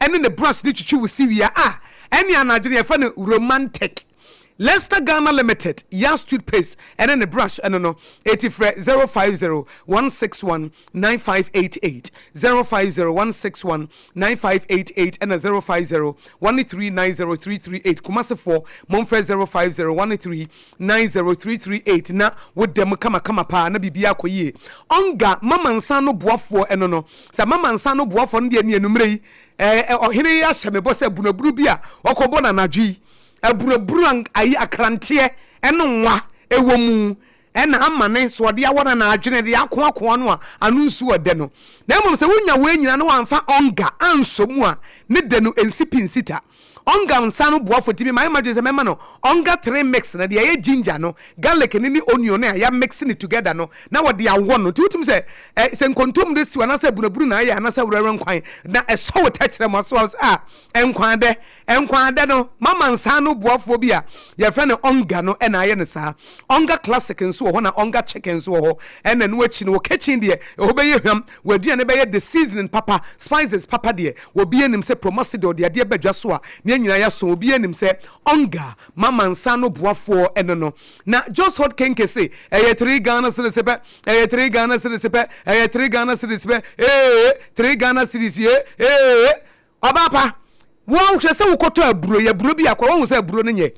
ɛne ne brush no twitwi wo se wie a, ɛne anadwo no yɛfrɛ no romantic. Lester Ghana Limited, Yas Toothpaste ɛne ne brush ɛno no, eti frɛ 050 161 9588, 050 161 9588 ɛna 050 1390 338. Kumasefoɔ momfrɛ 050 1390 338 na woda mu kamakama paa na biribiara akɔ yie. Ɔnga mama nsa ano boafoɔ ɛno no, sɛ mama nsa ano boafoɔ no deɛ ne anummerɛ yi ɛɛ ɔhene yi ahyɛ me bɔ sɛ bunabunu bi a ɔkɔbɔ no anadwo yi Aburabura ayi akranteɛ ɛne nwa ɛwɔ mu ɛna ama ne so ɔde awɔ no na adwene de akoakoa no a ano nsu ɔdɛ no. Na mmom sɛ wonya wei nyina na wamfa ɔnga ansɔ mu a ne dɛ no ɛnsi pi nsi ta. Ɔnga nsa no boafo nti me mayɛ madwene sɛ mɛma no ɔnga 3 mix no deɛ ɛyɛ ginger no, garlic no ne onion no a ya mix no together no na wɔde awɔ no nti wotumi sɛ ɛ sɛ nkontomire stew anaasɛ abunabunu na ayɛ anaasɛ awurawura nkwan na ɛsɔ wo tɛkyerɛma so a wo sɛ ah Nkwaadɛ, Nkwaadɛ no, mama nsa ano boafoɔ bi a yɛfrɛ no Onga no na ayɛ no saa. Onga Classic nso wɔ hɔ na Onga Chicken nso wɔ hɔ. Ɛna ɛno akyi no, wo kitchen deɛ, ɛhɔ bɛyɛ hwam, w'aduane bɛyɛ de, seasoning papa, spices papa deɛ, obiara nim sɛ Promase deɛ ɔde adeɛ ba dwa so a, ne yɛn nyinaa yɛaso, obiara nim sɛ Onga, mama nsa ano boafoɔ no no. Na Jos Hot Kenke se, ɛyɛ 3 Ghana cedis pɛ, ɛyɛ 3 Ghana cedis pɛ, ɛyɛ 3 Ghana cedis pɛ, ee, 3 Ghana cedis, ee, ee. Ɔbaa pa, wo hwɛ sɛ wokɔtɔ aburo yi, aburo bi akɔ, woahu sɛ aburo no nyɛ.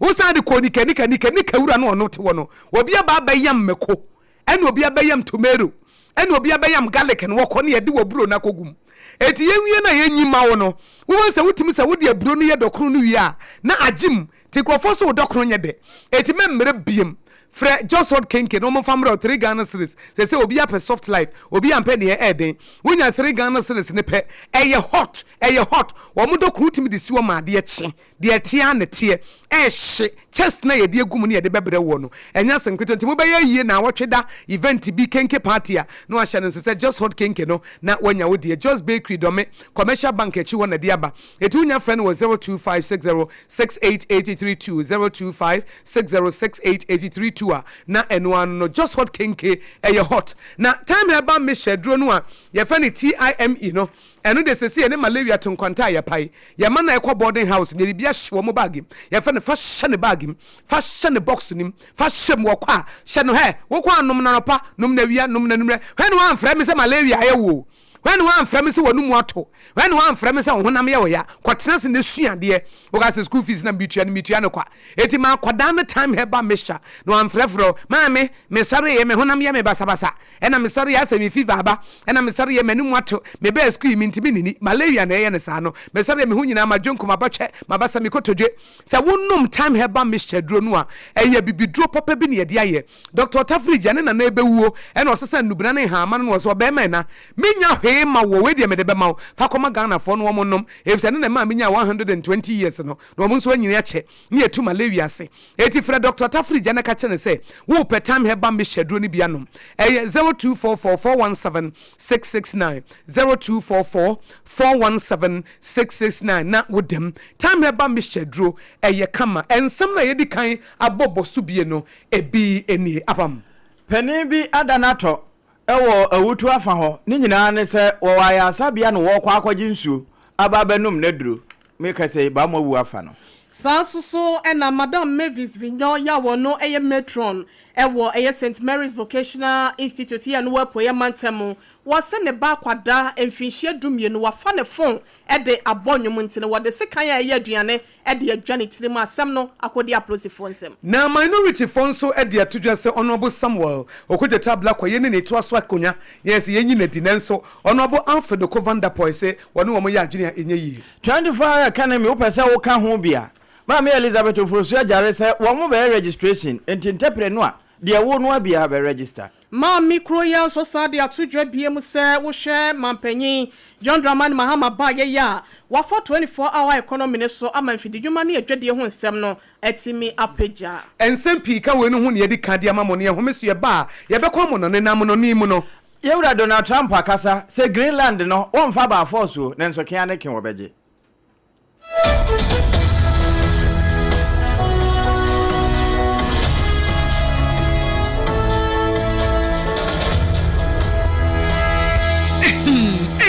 Wosan de kɔɔ nika nika nika nika wura no ɔno te hɔ no, obi aba abɛyam mako, ɛna obi abɛyam tomato, ɛna obi abɛyam garlic no wɔkɔ no yɛde wɔ aburo no akɔgu mu. Eti yɛnwie no a yɛnyi ma wo no, wobɛhu sɛ wotumi sɛ wode aburo no yɛ dɔkono no wie a, na agye mu. Nti nkurɔfoɔ se wo dɔkono nyɛ dɛ. Eti mɛmmerɛ biem. Frɛ Josword Kenke na ɔmfa mmerɛ wo 3 Ghana cedis. Seesei obiara pɛ soft life, obiara mpɛ neɛ ɛyɛ den. Wonya 3 Ghana cedis no pɛ, ɛyɛ hot, ɛyɛ hot. Wɔn dɔkono wotumi de si hɔ ma adeɛ kye. Deɛ ɛteɛ ara na ɛteɛ. Ɛhye. Chest no a yɛde agu mu ne yɛde bɛbrɛ woɔ no, ɛnyɛ asɛm ketewa. Nti mobɛyɛ ayie naawɔtwe da event bi, Kenke party a, na wahyɛ no nso sɛ Just Hot Kenke no na woanya wo deɛ. Just Bakery, Dɔme, Commercial Bank akyi hɔ na ɛde aba. Eti wonya frɛ no wɔ 02560 68832, 02560 68832 a, na ɛno ara no no. Just Hot Kenke, ɛyɛ hot. Na Thyme Herbal Mixture aduro no a yɛfrɛ no TIME no, ɛno deɛ seesei yɛne malaria to nkwanta a yɛpae. Yɛma no a ɛkɔ boarding house no, yɛde bi ahyɛ wɔn bag mu. Yɛfrɛ no fa hyɛ ne bag mu, fa hyɛ ne box no mu, fa hyɛ mu, wɔkɔ a, hyɛ no hɛ, wokɔ a nom no anɔpa, nom no awia, nom no anwummerɛ. Hwɛ na woamfrɛ me sɛ malaria ayɛ wo o. Hwan na wamfrɛ me sɛ w'anomu ato? Hwan na wamfrɛ me sɛ wo honam yɛ wo ya? Kɔtena ase na sua adeɛ. Woka sɛ school fees na metua no, metua no kwa. Enti ma akwadaa no time herbal mixture na wamfrɛfrɛ wo. Maame, mesɔreeɛ, me honam yɛ me basabasa. Ɛna mesɔreeɛ asɛ me fever aba. Ɛna mesɔreeɛ m'anomu ato. Mebaa school yi, mentumi nnidi. Malaria na ɛyɛ no saa no. Mesɔreeɛ me ho nyinaa, madwonko, m'abatwɛ, m'abasa, me kotodwe. Sɛ wonom thyme herbal mixture aduro no a, ɛyɛ abibiduro papa bi na yɛde ayɛ. Doctor Tafridge ɛne Nana ɛbɛwuo ɛna ɔsesa nnubena ne nhaama no na ɔsɛ ɔbɛɛma ɛna menya hwee ma woɔ wei deɛ mede bɛma wo fa kɔma Ghanafoɔ no wɔn nnom efisɛ ɛno na ɛmaa menyaa 120 years no na wɔn nso anyini akyɛ ne yɛtu malaria ase eti frɛ Doctor Tafridge ɛna ka kyerɛ no sɛ wopɛ Thyme Herbal Mixture aduro no bi anom ɛyɛ 0244 417 669 0244 417 669 na wodam Thyme Herbal Mixture aduro ɛyɛ kama ɛnsɛm no a yɛdi kan abɔ bɔ so bie no Ebi nie, Apam. Panin bi adan atɔ wɔ awutu afa hɔ, ne nyinaa ne sɛ wɔwɔ ayaresabea na wɔrekɔ akɔgye nsuo aba abɛnom n'aduro. Mekasa yi, bammɔ awu afa no. Saa nso so na Madam Mavis Vignon yi a ɔno yɛ Matron wɔ ɛyɛ Saint Mary's Vocational Institute yi a ɛno wɔ Apueɛ Mantam, wɔse ne ba akwadaa mfinhyia dumienu wafa ne fon de abɔ nnwom nti no wɔde sekan a ɛyɛ aduane de adwa ne tirim asɛm no akɔdi apolisifoɔ nsam. Na Minorityfoɔ nso de ato dwa sɛ Honourable Samuel Okudzeto Ablakwa yɛ ne na ɛtoa so akonnwa yɛn sɛ yɛnyi no adi nanso Honourable Alfred Oko Vanderpuye se wɔne wɔn yɛ adwene a ɛnyɛ yie. 24 hour economy wopɛ sɛ woka ho bi a, Maame Elizabeth Ofosu Agyare sɛ wɔn bɛyɛ registration nti ntɛprɛ no a deɛ wo noa biara bɛ register. Maame kuro yi ara nso san de ato dwa biom sɛ wohwɛ manpanyin John Dramani Mahama baayɛ yi a wafa 24 hour economy no so ama mfididwuma ne adwadie ho nsɛm no atumi apagya. Nsɛm pii ka wei no ho na yɛadi kan de ama mo no, yɛhome so yɛba a, yɛbɛkɔ amonɔne, na amonɔne mu no. Yɛwura Donald Trump akasa sɛ Greenland no wɔmfa by force o, nanso kea ne ke wɔbɛgye.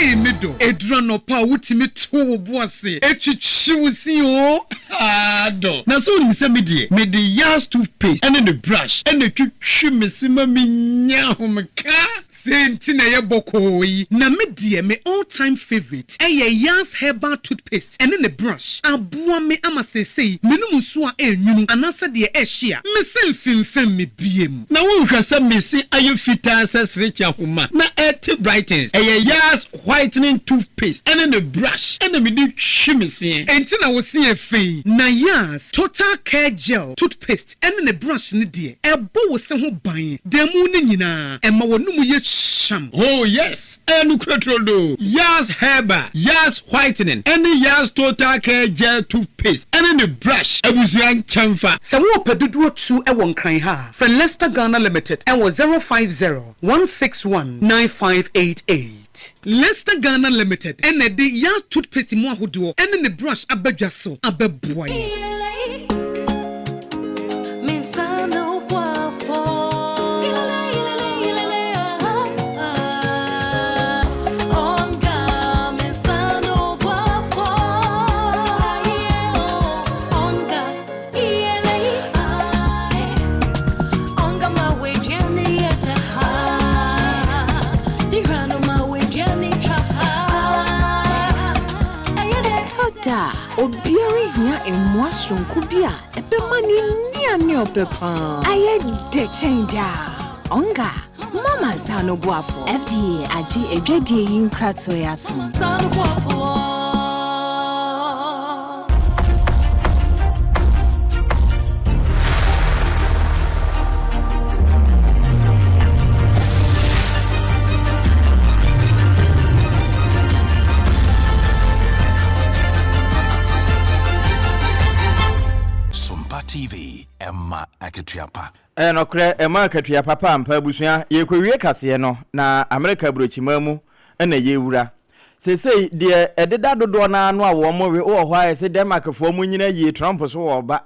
Eii me dɔ, ɛduru anɔpa a wotumi to wo bo ase twitwi wo se oo, haa dɔ. Na sɛ wonim sɛ me deɛ, mede Yars toothpaste ne ne brush na ɛtwitwi me se ma menya ahomeka. Sei nti na ɛyɛ bɔkɔɔ yi. Na me deɛ me all time favourite ɛyɛ Yars herbal toothpaste ɛne ne brush. Aboa me ama seesei menom nsuo a ɛnwunu anaasɛ deɛ ɛhye a, me se mfemfem me biem. Na wonhwɛ sɛ me se ayɛ fitaa sɛ serekye ahoma na ɛte brightens. Ɛyɛ Yars whitening toothpaste ɛne ne brush ɛna mede twi me seɛ. Enti na wo se yɛ fɛ yi. Na Yars total care gel toothpaste ɛne ne brush no deɛ, ɛbɔ wo se ho ban da mu no nyinaa, ɛma w'anomu yɛ hyeam. Oh yes, ɛyɛ nokorɛ turodoo. Yars Herbal, Yars Whitening ɛne Yars Total Care Gel Toothpaste ɛne ne brush abusua nkyɛnfa. Sɛ worepɛ dodoɔ tu wɔ Nkran ha a, frɛ Lester Ghana Limited wɔ 050 161 9588. Lester Ghana Limited na ɛde Yars Toothpaste mu ahodoɔ ne ne brush aba dwa so abɛboa yɛn. Ɛtɔ da a, obiara hia mmoa soronko bi a ɛbɛma ne nnuane a ɔpɛ paa ayɛ dɛ kyɛn daa. Onga, Mama nsa ano boafo. FDA agye adwadie yi nkratoɔ yi atom. Sompa TV, ɛma akatua pa. Ɛyɛ nɔkorɛ, ɛma akatua papa ampa abusua. Yɛrekɔwie kaseɛ no, na Amerika aburokyiman mu na yɛrewura. Seesei deɛ ɛdeda dodoɔ no ara ano a wɔn we wɔ hɔ a yɛse Denmarkfoɔ mo nyina yie Trump so wɔreba.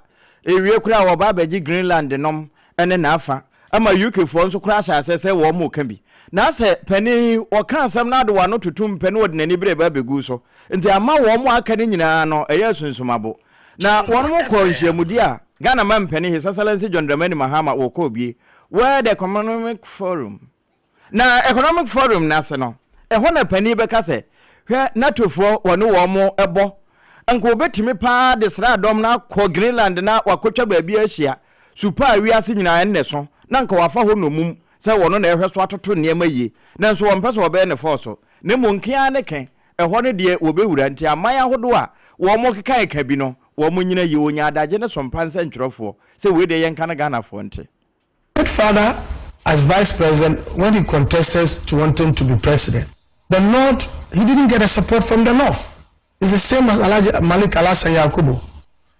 Ewie koraa wɔreba abɛgye Greenland nom ne n'afa ama UK foɔ nso koraa ahyɛ aseɛ sɛ wɔn reka bi. Na asɛ panin yi ɔka asɛm no ade wano totom pɛ na ɔde n'ani bere ba abɛgu so nti ama wɔn a aka no nyinaa no ɛyɛ asunsumabo. Na wɔn kɔɔ nhyiamudie a Ghana mampanin His Excellency John Dramani Mahama wɔkɔɔ bie World Economic Forum. Na Economic Forum no ase no, ɛhɔ na panin bɛka sɛ, Hwɛ, NATOfoɔ wɔne wɔn bɔ. Anka wɔbɛtumi paa de sraadɔm no akɔ Greenland na wɔakɔtwa baabi ahyia, su pa a wiase nyinaa ɛnnɛ so, na anka wɔafa hɔ nnommum sɛ wɔno na ɛhwɛ so atoto nneɛma yie. Nanso wɔmpɛ sɛ wɔbɛyɛ no fɔɔso, na mmom ke ara ne ke, ɛhɔ no deɛ wɔbɛwura. Nti aman ahodoɔ a wɔkekaeka bi no, wɔnnyina yie, wɔnya adagye ne sompa nsɛntwerɛfoɔ sɛ wei deɛ yɛnka no Ghanafoɔ nte. Late father as vice president when he contested to wanting to be president the north he didn't get a support from the north it's the same as Alhaji Malik Alhassan Yakubu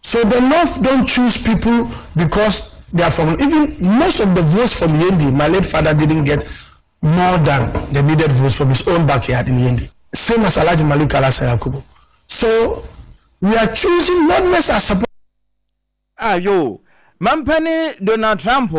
so the north don't choose people because they are from even most of the votes from Yendi my late father didn't get more than the needed votes from his own backyard in Yendi same as Alhaji Malik Alhassan Yakubu so we are choosing not necessarily support Ah yoo, mampanin Donald Trump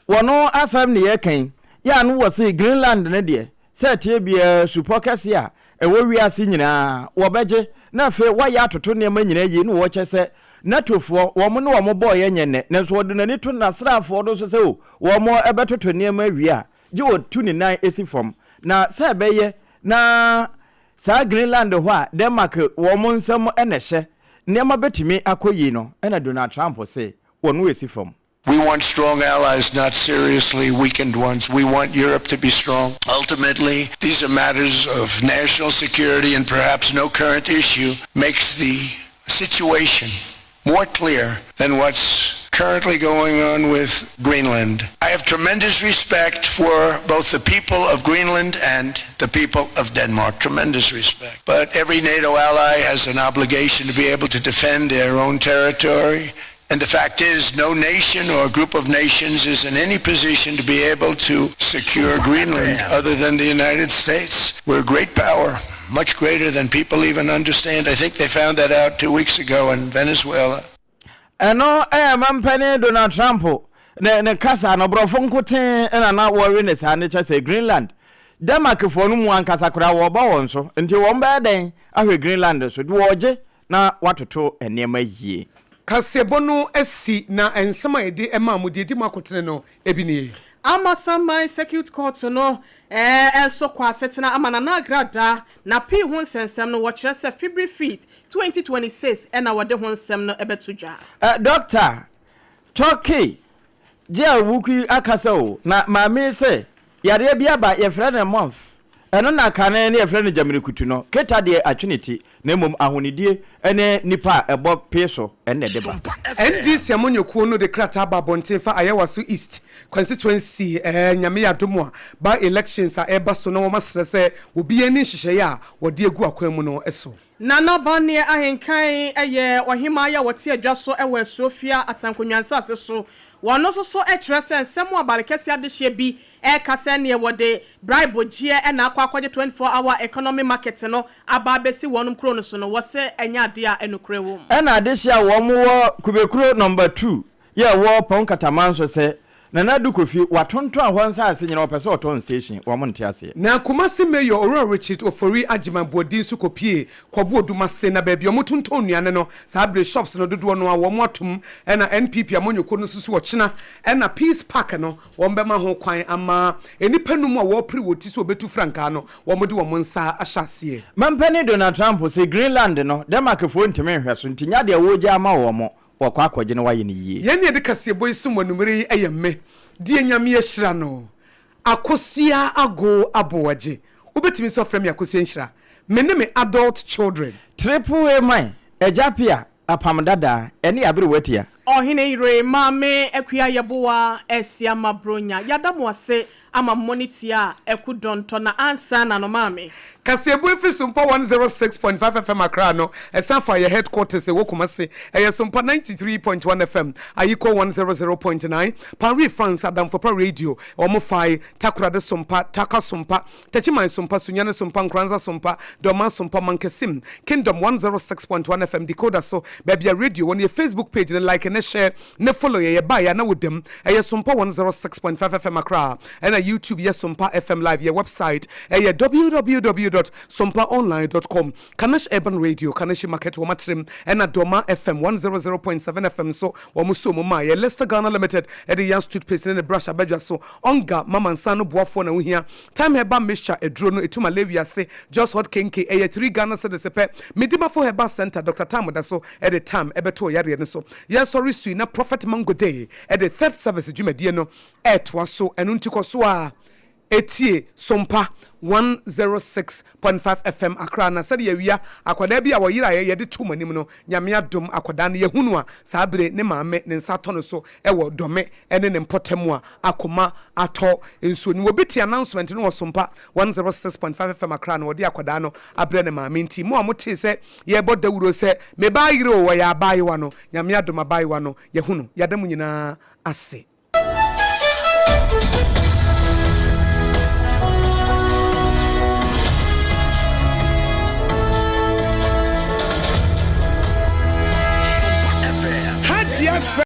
wɔno asɛm ne yɛka yi, yɛ a no wɔse Greenland no deɛ sɛ ɛteɛ biara supɔ kɛse a ɛwɔ wiase nyinaa wɔbɛgye na afei wɔayɛ atoto nneɛma nyinaa yie na wɔkyɛ sɛ NATOfoɔ wɔn ne wɔn bɔɔyɛ nyɛ nnɛ nanso wɔde n'ani to n'asraafoɔ no so sɛ o wɔn ɛbɛtoto nneɛma awie a gye wɔtu ne nan si fam na sɛ ɛbɛyɛ na Saa Greenland hɔ a Denmark wɔn nsam na ɛhyɛ, nneɛma bɛtumi akɔ yie no, ɛna Donald Trump se wɔn resi fam. We want strong allies, not seriously weakened ones. We want Europe to be strong. Ultimately, these are matters of national security and perhaps no current issue makes the situation more clear than what's currently going on with Greenland. I have tremendous respect for both the people of Greenland and the people of Denmark. Tremendous respect. But every NATO ally has an obligation to be able to defend their own territory. And the fact is, no nation or group of nations is in any position to be able to secure Greenland other than the United States. We're a great power, much greater than people even understand. I think they found that out two weeks ago in Venezuela. Ɛno yɛ mampanin Donald Trump ne ne kasa no, borɔfo nkotee na na wɔwe ne saa no kyɛ sɛ Greenland. Denmarkfoɔ no mu ankasa koraa wɔreba wɔn so, nti wɔn bɛyɛ dɛn ahwɛ Greenland so? De wɔregye na wɔatoto nneɛma yie. Kaseɛbɔ no asi, na nsɛm a yɛde maa mo deɛ ɛdi mu akotene no bi nie. Amasaman Circuit Court no nso kɔ asetena ama Nana Agradaa na pii ho nsɛnsɛm no wɔkyerɛ sɛ February 5th, 2026 na wɔde ho nsɛm no bɛto dwa. Dɔkta, Turkey gye a wukui akasa o, na maame yi sɛ yareɛ bi aba yɛfrɛ no month, ɛno na kane ne yɛfrɛ no gyamirikutu no, keta deɛ atwe ne ti, na mmom ahonidie ne nipa a ɛbɔ pee so na ɛde ba. NDC amanyɔkuo no de krataa aba abɔnten fa Ayawaso East constituency ɛɛ Nyame yɛ adom a by elections a ɛreba so na wɔn asrɛ sɛ obiara nni nhyehyɛeɛ a wɔde agu akwan mu no so. Nana Baneɛ Ahenkan yɛ ɔhemaa yi a wɔte adwa so wɔ Asuofia Atankonwa nsase so. Wɔn nso so kyerɛ sɛ nsɛm a Barekɛse adehyeɛ bi reka sɛ neɛ wɔde bribe gyeɛ na akɔ akɔgye 24 hour economy market no aba abɛsi wɔnom kuro no so no, wɔse ɛnyɛ adeɛ a nokorɛ wɔ mu. Ɛna adehyeɛ a wɔn wɔ Kubekuro number two Yɛ wɔ pɔn kataman so sɛ Nana Adu Kofi watontɔn hɔ nsaase nyina ɔpɛ sɛ ɔtɔn station wɔn nte aseɛ. Na Kumasi Mayor Owura Richard Ofori Agyeman Boadi nso kɔpuee Kwabu Odumase na baabi a wɔtontɔn nnuane no saa bere shops no dodoɔ no ara wɔn atom ɛna NPP amanyɔkuo no nso so ɔkyena ɛna Peace Park no wɔn bɛma ho kwan ama nnipa num a wɔrepere wɔn ti sɛ wɔbɛtu frankaa no wɔn de wɔn nsa ahyɛ aseɛ. Mampanin Donald Trump se Greenland no Denmarkfoɔ ntumi nhwɛ so nti nya deɛ wɔregya ama wɔn. Wɔkɔ akɔgye na wɔayɛ no yie. Yɛn ne yɛde kaseɛbɔ yi som anumere yi ɛyɛ me deɛ Nyame ahyira no Akosua Agoo Aboagye wobɛtumi nso afrɛ me Akosua Nhyira me ne me adult children. Triple A man, Agya Pia, Apam Dadaa, ɛne Aberewa Tia. Ɔhene yere Maame Akua Yeboah Asiama Bronya yɛada mo ase ama mo ne tia a ɛko dɔntɔ na ansa na no maame. Kaseɛbɔ ɛfiri Sompa 106.5 FM Accra no, ɛsan fa yɛ headquarters ɛwɔ Kumasi, ɛyɛ Sompa 93.1 FM, Ayiko 100.9, Paris France, Adamfopa Radio, wɔn fae, Takoradi Sompa, Taka Sompa, Techiman Sompa, Sunyani Sompa, Nkoranza Sompa, Dormaa Sompa, Mankasim, Kingdom 106.1 FM, Decoder so, baabi a radio wɔ no, yɛ Facebook page no like ne share Ne follow yɛ yɛbaeɛ a na wo dam ɛyɛ Sompa 106.5 FM Accra ɛna YouTube yɛ Sompa FM Live yɛ website ɛyɛ www dot sompaonline dot com Kanesh Urban Radio Kaneshi Market wɔn atrem ɛna Doma FM 100.7 FM nso wɔn so mu maa yɛ Lester Ghana Limited ɛde Yans toothpaste ne ne brush abadwa so Onga mama nsa ano boafoɔ na wohia Thyme Herbal Mixture aduro no ɛtu malaria ase Just Hot Kenke ɛyɛ 3 Ghana cedis pɛ Medimafo Herbal Center Doctor Tam da so ɛde Tam ɛbɛto ɔyareɛ no so. Yɛsɔre sui na Prophet Mango Day de Third Service dwumadie no retoa so, ɛno nti kɔ so ara tie Sompa 106.5 FM Accra na sɛdeɛ awia akwadaa bi a ɔyeraeɛ yɛde too mo anim no, Nyame adom akwadaa no yɛhu no a saa bere ne maame ne nsa atɔ no so wɔ Dɔme ne ne mpɔtam a akoma atɔ nsuo no. Obi te announcement no wɔ Sompa 106.5 FM Accra na ɔde akwadaa no abrɛ ne maame nti mo a motee sɛ Yɛbɔ dawuro sɛ, Me ba ayere o, ɔyɛ abaayewa no. Nyame adom abaayewa no, yɛahu no. Yɛda mo nyinaa ase.